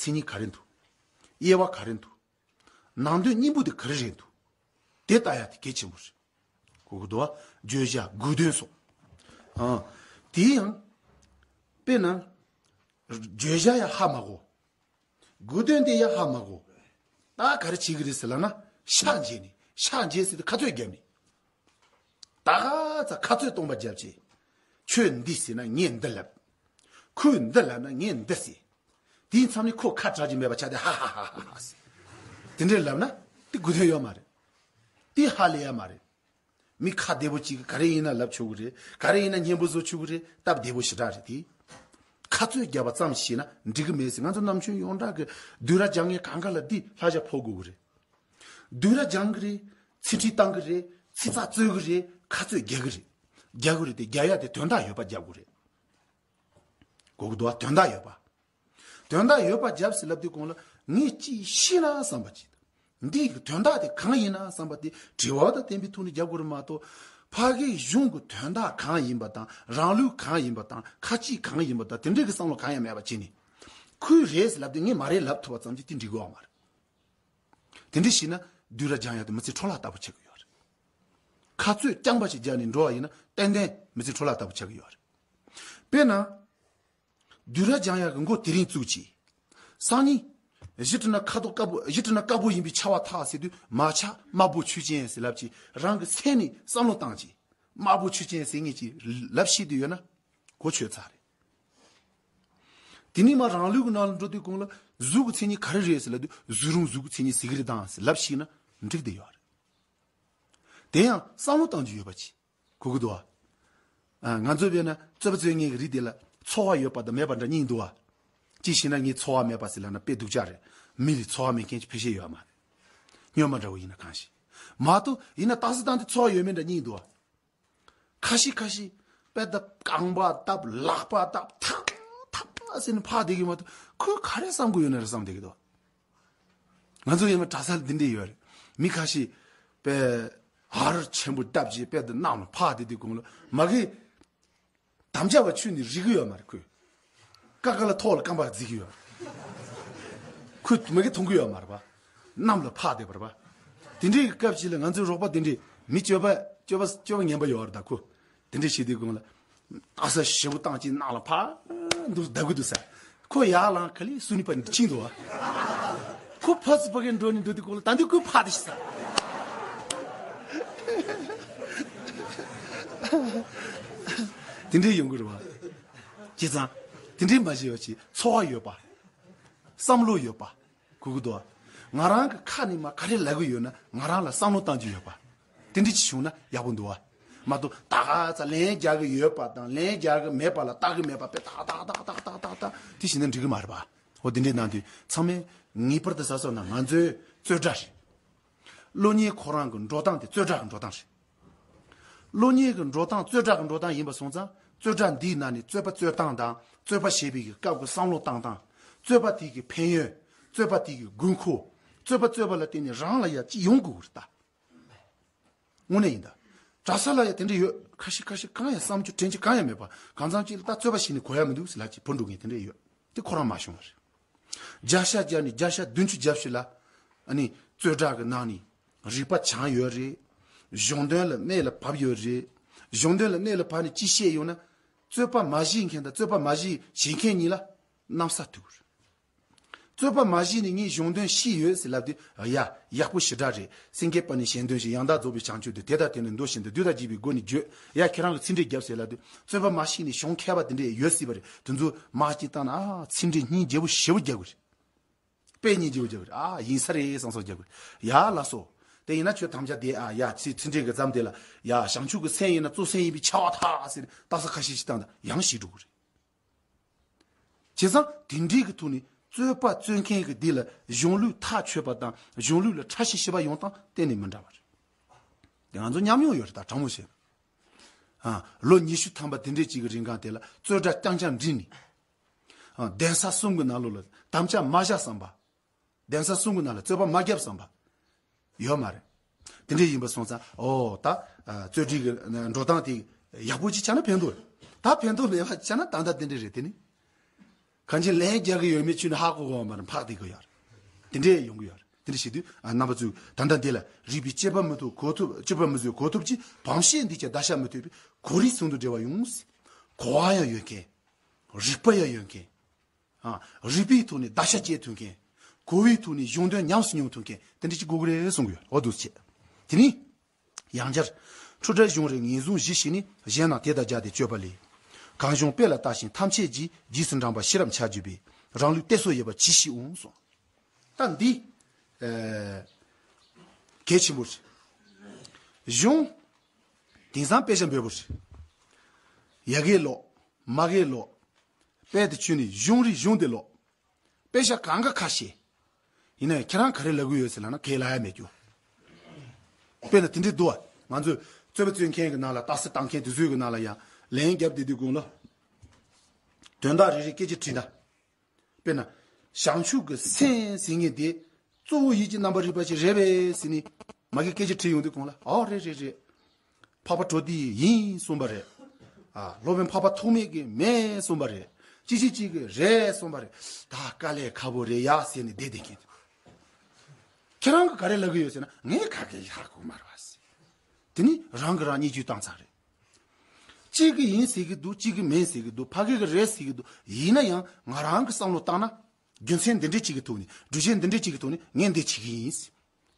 ཀྱི་མཚན་ཉིད་ག་རེ་འདུག་དབྱེ་བ་ག་རེ་འདུག་ནང་དོན་སྙིང་པོ་དེ་ག་རེ་རེད་འདུག་དེ་ལྟ་ཡ་དེ་གལ་ཆེན་པོ་རེད། གོ་གི་འདུག་བ། བརྗོད་བྱ་དགོས་དོན་སོགས། ཨ། དེ་ཡང་། དཔེར་ན། བརྗོད་བྱ་ཡ་ཧ་མ་གོ། དགོས་དོན་དེ་ཡ་ཧ་མ་གོ། ད་ག་རེ་བྱེད་ཀྱི་རེད་ཟེར་ལབ་ན། ཤག་འགྱེད་ནས། ཤག་འགྱེད་ཟེར་དུས་ཁ་རྩོད་བརྒྱབ་ནས། ད་ག་ཚ་ཁ་རྩོད་སྟོང་པ་བརྒྱབ་བྱས། ཁྱོད་འདི་ཟེར་ན་ངས་འདི་ལབ། ཁོས་འདི་ལབ་ན་ངས་འདི་ཟེར། དེའི་མཚམས་ནས་ཁོ་ཁ་གྲག་གི་མེད་པ་ཆགས་ཏེ་ཧ་ཧ་ཧ་ཧ་ཧ་ཟེར། དེ་འདྲས་ལབ་ན་དེ་དགོས་དོན་ཡོད་མ་རེད། དེ་ཧ་ལས་ཡ་མ་རེད། མི་ཁ་བདེ་པོ་གཅིག་གིས་ག་རེ་ཡིན་ན་ལབ་ཆོག་གི་རེད། ག་རེ་ཡིན་ན་སྙན་པོ་བཟོ་ཆོག་གི་རེད། སྟབས་བདེ་པོ་ཞེ་དྲག་རེད་དེ། ཁ་རྩོད་བརྒྱབ་པ་ཙམ་ཤེས་ན་འགྲིག་གི་མེད་ཟེར། ང་ཚོ་ནམ་རྒྱུན་ཡོངས་གྲགས་ཀྱི་བསྡུས་གྲྭ་སྦྱང་མཁན་གང་ག་ལ་འདི་བསླབ་བྱ་ཕོག་དགོས་ཀྱི་རེད། བསྡུས་གྲྭ་སྦྱང་གི་རེད། ཚིག་ཁྲིད་བཏང་གི་རེད། ཚིག་རྩ་རྩོད་ཀྱི་རེད། ཁ་རྩོད་རྒྱག་གི་རེད། རྒྱག་གི་རེད་དེ་རྒྱག་ཡ་དེ་དོན་དག་ཡོད་པ་རྒྱག་དགོས་རེད། གོ་གི་འདུག་བ། དོན་དག་ཡོད་པ། དོན་དག་ཡོད་པ་རྒྱབ་ཟེར་ལབ་དུས་གོང་ལ་ངས་ཅིག་ཤེས་ན་བསམ་པ་ཅིག་དང་། འདི་གི་དོན་དག་དེ་གང་ཡིན་ན་བསམ་པ་དེ་དྲི་བ་དང་བསྟན་པའི་ཐོག་ནས་རྒྱབ་དགོས་རེད་མ་གཏོགས། ཕ་གིའི་གཞུང་གི་དོན་དག་གང་ཡིན་པ་དང་། རང་ལུགས་གང་ཡིན་པ་དང་། ཁ་ཅིག་གང་ཡིན་པ་དང་། དེ་འདྲའི་གི་བསམ་བློ་གང་ཡང་མེད་པ་བྱས་ནས། ཁོས་རེད་ཟེར་ལབ་དུས་ངས་མ་རེད་ལབ་ཐུབ་པ་ཙམ་གྱིས་དེ་འགྲིག་གི་ཡོད་མ་རེད། དེ་འདྲ་བྱས་ན་བསྡུས་གྲྭ་སྦྱང་ཡ་དེ་མི་ཚེ་འཕྲོ་བརླག་ལྟ་བུ་ཆགས་ཀྱི་ཡོད་རེད། ཁ་རྩོད་རྐྱང་པ་ཞིག་རྒྱག་ནས་འགྲོ་བ་ཡིན་ན་ཏན་ཏན་མི་ཚེ་འཕྲོ་བརླག་ལྟ་བུ་ཆགས་ཀྱི་ཡོད་རེད། དཔེར་ན། བསྡུས་གྲྭ་སྦྱང་ཡག་གི་འགོ་དེ་རིང་བཙུགས་ཀྱིས། སང་ཉིན། གཞི་བྲིས་ན་ཁ་དོག་དཀར་པོ། གཞི་བྲིས་ན་དཀར་པོ་ཡིན་པས་ཕྱར་བ་ཐག་ཟེར་དུས་མ་ཕྱར་དམར་པོ་ཆོས་ཅན་ཟེར་ལབ་ཀྱིས། རང་གི་སེམས་ནས་བསམ་བློ་བཏང་ཀྱིས། དམར་པོ་ཆོས་ཅན་ཟེར་མཁན་གྱི་ལབ་ཤེས་དུ་ཡོད་ན། གོ་ཆོད་ཚར་རེད། དེ་ནས་མར་རང་ལུགས་ཀྱི་ནང་ལ་འགྲོ་དུས་གོང་ལ་གཟུགས་ཀྱི་མཚན་ཉིད་ག་རེ་རེད་ཟེར་ལབ་དུས་གཟུགས་རུང་གཟུགས་ཀྱི་མཚན་ཉིད་ཟེར་གྱི་རེད་དང་ཟེར་ལབ་ཤེས་ན་འགྲིག་བསྡད་ཡོད་རེད། དེ་ཡང་བསམ་བློ་བཏང་རྒྱུ་ཡོད་པ་ཅིག་གོ་གི་འདུག་བ། ཨ། ང་ཚོ་བས་ན་རྩོད་པ་རྩོད་མཁན་གྱི་རིགས་དེ་ལ་ཚོར་བ་ཡོད་པ་དང་མེད་པ་འདྲ་གཉིས་འདུག་བ། ཅི་ཞེ་ན་ངས་ཚོར་བ་མེད་པ་ཟེར་ལབ་ན་དཔེ་སྡུག་ཅག་རེད། མི་ལ་ཚོར་བ་མེད་མཁན་གྱི་ཕལ་ཆེར་ཡོད་མ་རེད། སྨྱོན་པ་འདྲ་བོ་ཡིན་ན་གང་ཞིག་མ་གཏོགས་ཡིན་ན་རྟགས་གསལ་བཏང་དུས་ཚོར་བ་ཡོད་མེད་འདྲ་གཉིས་འདུག་བ། ཁ་ཤས་ཁ་ཤས་དཔེ་ལྟ་རྐང་པ་བཏབ། ལག་པ་བཏབ། ཐག་ཐག་ཟེར་ནས་ཕར་བསྡད་ཀྱི་མ་གཏོགས་ཁོས་ག་རེ་བསམ་གྱི་ཡོད་ན་རེ་བསམ་བསྡད་ཀྱི་འདུག་ང་ཚོ་ཡིན་ན་གྲྭ་ས་ལ་འདི་འདྲས་ཡོད་རེད། མི་ཁ་ཤས་དཔེ་ཧར་ཆེན་པོ་བཏབ་བྱས་དཔེ་དེ་གནམ་ལ་ཕར་བསྡད་དུས་གོང་ལ་མ་གི་དམ་བཅའ་བ་ཆུ་ནས་རིག་གི་ཡོད་མ་རེད་ཁོས། ཀ་ཀ་ལ་ཐོག་ལ་རྐང་པ་འཛེག་གི་ཡོད་རེད། ཁོས་མ་གི་མཐོང་གི་ཡོད་མ་རེད་པ། གནམ་ལ་ཕར་བསྡད་པ་རེད་པ། དེ་འདྲའི་སྐབས་ཤིག་ལ་ང་ཚོའི་རོགས་པ་དེ་འདྲས་མི་སྤྱོད་པ་སྤྱོད་པ་སྤྱོད་པ་ངན་པ་ཡོད་རེད་ད་ཁོ། དེ་འདྲས་བྱེད་དུས་གོང་ལ། ཨ་ས་ཞེ་པོ་བཏང་ཅིག་ནང་ལ་ཕར་འདུག་བསྡད་ཀྱི་འདུག་ས། ཁོ་ཡར་ལངས་ག་ལེ་སུ་ནི་པ་ནི་ཕྱིན་འདུག་བ། ཁོ་ཕར་ཚུར་ཕ་གིར་འགྲོ་ནི་འགྲོ་དུས་གོང་ལ་ད་འདི་ཁོས་ཕར་དེ་ཤི་ས། དེ་འདྲས་ཡོང་གི་རེད་བ། བྱས་ཙང་། དེ་འདྲས་མ་བྱས་ཡོད་ཅིག་ཚོར་བ་ཡོད་པ། བསམ་བློ་ཡོད་པ། གོ་གི་འདུག་བ། ང་རང་གི་ཁ་ནས་མར་ག་རེ་ལབ་གི་ཡོད་ན་ང་རང་ལ་བསམ་བློ་བཏང་རྒྱུ་ཡོད་པ། དེ་འདྲ་ཅིག་བྱུང་ན་ཡག་པོ་འདུག་བ། མ་གཏོགས་ད་ག་ཚ་ལན་རྒྱག་གི་ཡོད་པ་དང་ལན་རྒྱག་གི་མེད་པ་ལ་བལྟ་གི་མེད་པ་དཔེ་ཏག་ཏག་ཏག་ཏག་ཏག་ཏག་ཏག་དེ་བྱས་ན་འགྲིག་གི་མ་རེད་པ། འོ་དེ་འདྲས་གནང་དུས་ཚང་མས་ངེས་པར་དུ་གཟབ་གཟབ་གནང་། ང་ཚོའི་རྩོད་གྲྭ་རེད། སློབ་གཉེར་ཁོ་རང་གི་འགྲོ་སྟངས་དེ་རྩོད་གྲྭ་གི་འགྲོ་སྟངས་རེད། སློབ་གཉེར་གྱི་འགྲོ་སྟངས་རྩོད་གྲྭ་གི་འགྲོ་སྟངས་ཡིན་པ་སོང་ཙང་རྩོད་གྲྭ་འདིའི་ནང་ནས་རྩོད་པ་རྩོད་སྟངས་དང་རྩོད་པ་བྱེད་པའི་གི་སྐབས་ཀྱི་བསམ་བློ་བཏང་སྟངས། རྩོད་པ་དེ་གི་ཕན་ཡོན། རྩོད་པ་དེ་གི་དགོས་མཁོ། རྩོད་པ་རྩོད་པ་ལ་བརྟེན་ནས་རང་ལ་ཡ་ཅི་ཡོང་དགོས་ཀྱི་རེད་ད། དངོས་གནས་ཡིན་ད། གྲྭ་ས་ལ་ཡ་དེ་འདྲ་ཡོད། ཁ་ཤས་ཁ་ཤས་གང་ཡང་བསམ་རྒྱུ་དྲན་རྒྱུ་གང་ཡང་མེད་པ། གང་འཚམ་ཅིག་ལ་ད་རྩོད་པ་བྱས་ནས་གོ་ཡ་མི་འདུག་ཟེར་ལབ་ཅིག་བུད་འགྲོ་མཁན་དེ་འདྲ་ཡོད། དེ་ཁོ་རང་མ་བྱུང་བ་རེད། བརྒྱ་ཆ་བརྒྱ་ནས་བརྒྱ་ཆ་བདུན་ཅུ་བརྒྱབ་ཞིག་ལ། ཨ་ནི་རྩོད་གྲྭ་གི་ནང་ནས་རིག་པ་སྦྱངས་ཡོད་རེད། གཞུང་དོན་ལ་གནད་ལ་བབས་ཡོད་རེད། གཞུང་དོན་ལ་གནད་ལ་བབས་ནས་ཅི་བཤད་ཡོང་ན། རྩོད་པ་མ་བྱེད་མཁན་དང་རྩོད་པ་མ་བྱེད་བྱེད་མཁན་གཉིས་ལ་གནམ་ས་ཐུག་རེད། རྩོད་པ་མ་བྱེད་ནས་ངས་གཞུང་དོན་ཤེས་ཡོད་ཟེར་ལབ་དུས། ཡ། ཡག་པོ་ཞེ་དྲག་རེད། སེང་གེའི་པ་ནི་གཞན་དོན་ཞིག་ཡང་དག་རྫོགས་པའི་བྱང་ཆུབ་ཏུ། དེ་དང་དེ་ནི་མདོ་བཞིན་དུ། བསྡུས་དང་རྒྱས་པའི་སྒོ་ནས་བརྗོད། ཡ། ཁྱེད་རང་གི་ཚིག་འགྲེལ་རྒྱབ་ཟེར་ལབ་དུས། རྩོད་པ་མ་བྱེད་ནས་གཞུང་མཁས་པ་དེ་འདྲས་ཡོད་སྲིད་པ་རེད། དེ་ཚོ་མར་ཅིག་བཏང་ན། ཨ། ཚིག་འགྲེལ་སྙིང་རྗེ་པོ་ཞེ་པོ་རྒྱག་དགོས་རེད། དཔེ་སྙིང་རྗེ་པོ་རྒྱག་དགོས་རེད། ཨ། ཡིན་ས་རེད་བསམ་བསམ་རྒྱག་དགོས་རེད། ཡ་ལགས་སོ། དེ་ཡིན་ན་ཁྱོད་དམ་བཅའ་དེ་ཨ་ཡ་ཚི་ཚི་འདྲེ་གི་ཙམ་དེ་ལ་ཡ་བྱང་ཆུབ་ཀྱི་སེམས་ཡིན་ན་གཙོ་སེམས་ཡིན་པའི་ཆ་བ་ཐག་ཟེར་རྟགས་གསལ་ཁ་ཤས་ཤིག་བཏང་ད་ཡང་ཞིག་འགྲོ་གི་རེད། བྱས་ཙང་དེ་འདྲའི་གི་ཐོག་ནས་རྩོད་པ་རྩོད་མཁན་གི་དེ་ལ་གཞུང་ལུགས་ཐག་ཆོད་པ་དང་གཞུང་ལུགས་ལ་ཕྲ་ཞིང་ཞིབ་པ་ཡོང་སྟངས་གཏན་ནས་མི་འདྲ་བ་རེད། དེ་ང་ཚོ་ཉམས་མྱོང་ཡོད་རེད། ད་དྲང་མོ་བཤད་ན། ཨ། ལོ་ཉི་ཤུ་ཐམ་པ་དེ་འདྲའི་ཅིག་གི་རིང་གང་དེ་ལ་རྩོད་གྲྭ་རྐྱང་རྐྱང་འགྲིམས་ནས། ཨ། གདན་ས་གསུམ་གི་ནང་ལོགས་ལ་དམ་བཅའ་མ་བཞག་བསམ་པ། གདན་ས་གསུམ་གི་ནང་ལ་རྩོད་པ་མ་བརྒྱབ་བསམ་པ། ཡོད་མ་རེད། དེ་འདྲ་ཡིན་པ་སོང་ཙང་ཨོ་ད་ཨ་རྩོད་སྒྲིག་གི་འགྲོ་སྟངས་དེ་ཡག་པོ་ཅིག་ཆགས་ན་ཕན་ཐོགས་རེད། ད་ཕན་ཐོགས་མེད་པ་ཆགས་ན་ད་ལྟ་དེ་འདྲ་རེད། དེ་ནི་གང་ཅི་ལན་རྒྱག་གི་ཡོད་མེད་ཁྱོད་ནི་ཧ་གོ་གི་ཡོད་མ་རེད། འཕགས་བསྡད་གི་ཡོད་རེད། དེ་འདྲ་ཡོང་གི་ཡོད་རེད། དེ་འདྲ་བྱེད་དུས་ཨ་རྣམ་པ་ཚོས་ད་ལྟ་འདི་ལ་རིགས་པས་དཔྱད་པ་མི་ཐུབ་གོ་ཐུབ། དཔྱད་པ་མི་བཟོད་གོ་ཐུབ་ཀྱིས་བམ་ཤེས་འདི་ཀྱང་བརྡར་ཤ་མི་ཐུབ་པས་གོ་རིམ་ཟུང་དུ་འབྲེལ་བ་ཡོང་སྲིད། གོ་བ་ཡང་ཡོད་མཁན། རིག་པ་ཡང་ཡོད་མཁན། ཨ། རིག་པའི་ཐོག་ནས་བརྡར་ཤ་བཅད་ཐུབ་མཁན། གོ་བའི་ཐོག་ནས་གཞུང་དོན་ཉམས་སུ་མྱོང་ཐུབ་མཁན་དེ་འདྲ་ཅིག་དགོས་ཀྱི་རེད་གསུང་གི་ཡོད། འོ་འདུག་སེ་བྱས། དེ་ནས་ཡང་བསྐྱར། འཁྲུལ་བྲལ་གཞུང་རེ་ངེས་བཟུང་གཞི་ཞིག་ནས། གཞན་རྣམས་དེ་དང་སྦྱར་ཏེ་དཔྱོད་པ་ལས། གང་གཞུང་དཔེ་ལ་ལྟ་ཞིང་ཐམས་ཅད་ཀྱིས། རྗེས་སུ་འབྲངས་པ་ཤེས་རབ་འཆར་གྱུར་པའི། རང་ལུགས་གཏད་སོ་ཡོད་པ་ཇི་ཞིག་འོང་གསུངས། ད་འདི། ཨེ། གལ་ཆེན་པོ་རེད། གཞུང་། དེང་སང་དཔེ་ཆ་འབེལ་པོ་རེད། ཡ་གིར་ཀློག་མ་གིར་ཀློག་དཔེ་དེ་ཁྱོན་ནས་གཞུང་རེ་གཞུང་དེ་ཀློག་དཔེ་ཆ་གང་ག་ཁ་ཤས། ཡིན་ན་ཡང་ཁྱེད་རང་ག་རེ་ལབ་གི་ཡོད་ཟེར་ལབ་ན་གའི་ལབ་ཡ་མེད་རྒྱུ། དཔེར་ན་དེ་འདྲའི་འདུག་བ། ང་ཚོས་རྩོད་པ་རྩོད་མཁན་གྱི་ནང་ལ་རྟགས་གསལ་བཏང་མཁན་དེ་ཚོའི་གི་ནང་ལ་ཡང་ལན་རྒྱབ་བསྡད་དུས་གོང་ལ། དོན་དག་རེ་རེ་སྐད་ཆ་དྲིས་ན། དཔེར་ན། བྱང་ཆུབ་ཀྱི་སེམས་ཟེར་མཁན་དེ་གཙོ་བོ་ཡིད་ཀྱི་རྣམ་པར་རིག་པ་ཞིག་རེད་པས་ཟེར་ནས་མ་གི་སྐད་ཆ་དྲིས་ཡོང་དུས་གོང་ལ་ཨོ་རེད་རེད་རེད། འཕགས་པ་གྲོ་ཏི་ཡིན་གསུངས་པ་རེད། ཨ། སློབ་དཔོན་འཕགས་པ་ཐོགས་མེད་ཀྱིས་མེད་གསུངས་པ་རེད། ཅི་ཞིག་ཅིག་གིས་རེད་གསུངས་པ་རེད། ད་དཀའ་ལས་ཁག་པོ་རེད་ཡ་ཟེར་ནས་བསྡད་བསྡད་མཁན། ཁྱེད་རང་གིས་ག་རེ་ལབ་གི་ཡོད་ཟེར་ན་ངས་ག་གེ་ཧ་གོ་མ་རེད་བ་ཟེར། དེ་ནི་རང་གིས་རང་བརྙས་བཅོས་བཏང་ཚར་རེད། གཅིག་གིས་ཡིན་ཟེར་གི་འདུག་གཅིག་གིས་མིན་ཟེར་གི་འདུག་ཕ་གི་གིས་རེད་ཟེར་གི་འདུག་ཡིན་ན་ཡང་ང་རང་གི་བསམ་བློ་བཏང་ན། རྒྱུ་མཚན་འདི་འདྲའི་གཅིག་གི་ཐོག་ནས་སྒྲུབ་བྱེད་འདི་འདྲའི་གཅིག་གི་ཐོག་ནས་ངས་འདི་བྱེད་གི་ཡིན།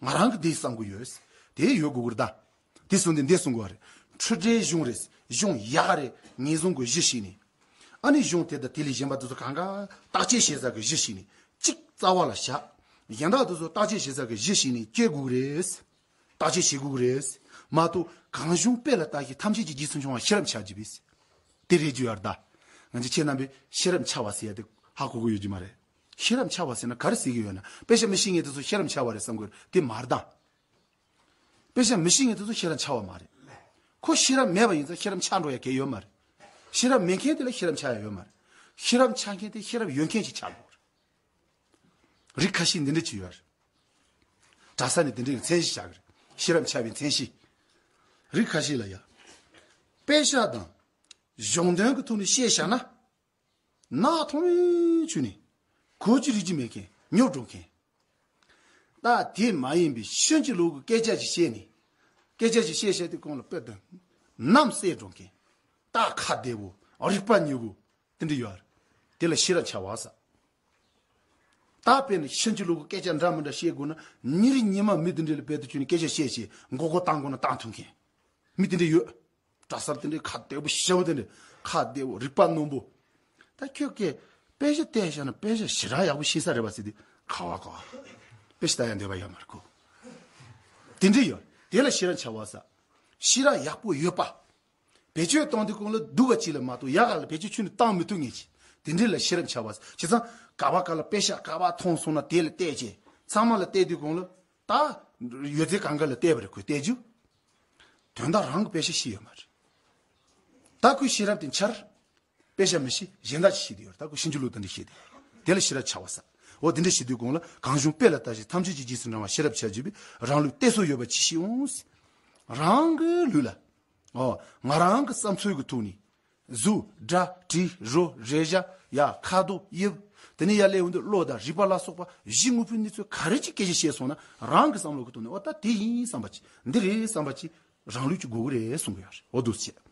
ང་རང་གིས་འདི་བསམ་གི་ཡོད། དེ་ཡོད་དགོས་གི་རེད་ད། དེ་སོང་དུས་འདི་གསུང་གི་ཡོད་རེད། འཁྲུལ་བྲལ་གཞུང་རེད། གཞུང་ཡག་རེད། ངེས་བཟུང་གི་གཞི་ཞིག་ནས། ཨ་ནི་གཞུང་དེ་དང་དེ་ལས་གཞན་པ་དེ་ཚོ་གང་ག་བརྟག་དཔྱད་བྱེད་ས་གི་གཞི་ཞིག་ནས་གཅིག་རྩ་བ་ལ་བཞག་གཞན་དག་དེ་ཚོ་བརྟག་དཔྱད་བྱེད་ས་གི་གཞི་ཞིག་ནས་སྐྱེལ་དགོས་གི་རེད། བརྟག་དཔྱད་བྱེད་དགོས་ཀྱི་རེད། མ་གཏོགས་གང་གཞུང་དཔེ་ལ་ལྟ་ཞིང་ཐམས་ཅད་ཀྱིས་རྗེས་སུ་འབྲངས་པ་ཤེས་རབ་འཆར་གྱུར་པས། དེ་རེད་རྒྱུ་ཡོད་རེད་ད། ང་ཚོ་ཁྱེད་རྣམ་པས་ཤེས་རབ་འཆར་བ་ཟེར་ཡ་དེ་ཧ་གོ་གི་ཡོད་ཀྱི་མ་རེད། ཤེས་རབ་འཆར་བ་ཟེར་ན་ག་རེ་ཟེར་གྱི་ཡོད་ན་དཔེ་ཆ་མི་ཤེས་མཁན་དེ་ཚོ་ཤེས་རབ་འཆར་བ་རེད་བསམ་གྱི་ཡོད་རེད་དེ་མ་རེད་ད། དཔེ་ཆ་མི་ཤེས་མཁན་དེ་ཚོ་ཤེས་རབ་འཆར་བ་མ་རེད། ཁོ་ཤེས་རབ་མེད་པ་ཡིན་ཙང་ཤེས་རབ་འཆར་འགྲོ་ཡ་གལ་ཡོད་མ་རེད། ཤེས་རབ་མེད་མཁན་དེ་ལ་ཤེས་རབ་འཆར་ཡ་ཡོད་མ་རེད། ཤེས་རབ་འཆར་མཁན་དེ་ཤེས་རབ་ཡོད་མཁན་ཞིག་ཆགས་དགོས་རེད། རིགས་ཁ་ཤས་འདི་འདྲ་ཅིག་ཡོད་རེད། གྲྭ་ས་ནས་འདི་འདྲའི་མཚན་གཞི་བཞག་གི་རེད། ཤེས་རབ་འཆར་བའི་མཚན་གཞི། རིགས་ཁ་ཤས་ལ་ཡ། དཔེ་ཆ་དང་། གཞུང་དོན་གྱི་ཐོག་ནས་བཤད་བཞག་ན། ནག་ཐོམ་ཆུ་ནས་གོ་རྒྱུ་རིག་རྒྱུ་མེད་མཁན་ཉོབ་འགྲོ་མཁན། ད་དེ་མ་ཡིན་པའི་ཕྱིན་ཅི་ལོག་གི་སྐད་ཆ་ཞིག་བཤད་ནས། སྐད་ཆ་ཞིག་བཤད་བཤད་དུས་གོང་ལ་དཔེ་དང་། རྣམ་གསལ་འགྲོ་མཁན། ད་ཁ་བདེ་བོ། རིག་པ་ཉེ་བོ། དེ་འདྲ་ཡོད་རེད། དེ་ལ་ཤེས་རབ་འཆར་བ་ཟེར། ད་དཔེར་ན་ཕྱིན་ཅི་ལོག་གི་སྐད་ཆ་འདྲ་མི་འདྲ་བཤད་དགོས་ན་ཉིན་རེ་ཉི་མ་མི་དེ་འདྲ་ལ་དཔེ་དེ་ཁྱོད་ནས་སྐད་ཆ་བཤད་བྱས་མགོ་སྐོར་བཏང་དགོས་ན་བཏང་ཐུབ་མཁན། མི་དེ་འདྲ་ཡོད། གྲྭ་སར་དེ་འདྲའི་ཁ་བདེ་པོ་ཞེ་པོ་དེ་འདྲ་ཁ་བདེ་པོ་རིག་པ་རྣོན་པོ། ད་ཁྱོད་ཀྱིས་དཔེ་ཆ་བལྟས་བཞག་ན་དཔེ་ཆ་ཞེ་དྲག་ཡག་པོ་ཤེས་ས་རེད་པ་ཟེར་དུས་ག་བ་ག་བ། དཔེ་ཆ་ལྟ་ཡ་འདོད་པ་ཡོད་མ་རེད་ཁོ། དེ་འདྲ་ཡོད། དེ་ལ་ཤེས་རབ་འཆར་བ་ཟེར། ཤེས་རབ་ཡག་པོ་ཡོད་པ། བེད་སྤྱོད་གཏོང་དུས་གོང་ལ་སྡུག་ག་ཅིག་ལ་མ་གཏོགས་ཡག་ག་ལ་བེད་སྤྱོད་ཁྱོན་ནས་བཏང་མི་ཐུབ་ངེས་ཀྱི། དེ་འདྲ་ལ་ཤེས་རབ་འཆར་བ་ཟེར། བྱས་ཙང་ག་བ་ག་ལ་དཔེ་ཆ་ག་བ་མཐོང་སོང་ན་དེ་ལ་བལྟས་བྱས་ཚང་མ་ལ་བལྟས་དུས་གོང་ལ། ད་ཡོད་ཚད་གང་ག་ལ་བལྟས་པ་རེད་ཁོས་བལྟས་རྒྱུ། དོན་དག་རང་གི་དཔེ་ཆ་ཤེས་ཡོད་མ་རེད། ད་ཁོས་ཤེས་རབ་དེ་འཆར། དཔེ་ཆ་མི་ཤེས་གཞན་དག་ཅིག་ཤེས་དེ་ཡོད་རེད། ད་ཁོས་ཕྱིན་ཅི་ལོག་དེ་འདྲ་ཤེས་དེ། དེ་ལ་ཤེས་རབ་འཆར་བ་ཟེར། འོ་དེ་འདྲ་ཤེས་དུས་གོང་ལ་གང་གཞུང་དཔེ་ལ་ལྟ་ཞིང་ཐམས་ཅད་ཀྱིས་རྗེས་སུ་འབྲང་བ་ཤེས་རབ་འཆར་གྱུར་པས་རང་ལུགས་གཏད་སོ་ཡོད་པ་ཇི་ཞིག་འོང་ཟེར། རང་གི་ལུགས་ལ། ཨོ། ང་རང་གི་བསམ་ཚུལ་གྱི་ཐོག་ནས། གཟུགས། སྒྲ། དྲི། རོ། རེག་བྱ། ཡ། ཁ་དོག། དབྱིབས། དེ་ནས་ཡར་སླེབས་ཡོང་དུས་བློ་དང་རིག་པ་ལ་སོགས་པ་གཞི་དངོས་པོའི་གནས་ཚུལ་ག་རེ་ཅིག་སྐད་ཆ་བཤད་སོང་ན་རང་གི་བསམ་བློ་གི་ཐོག་ནས་ཨོ་ད་དེ་ཡིན་བསམ་པ་ཅིག་འདི་རེད་བསམ་པ་ཅིག་རང་ལུགས་ཀྱི་དགོས་ཀྱི་རེད་གསུང་གི་ཡོད་རེད། འོ་འདུག་སེ་བྱས།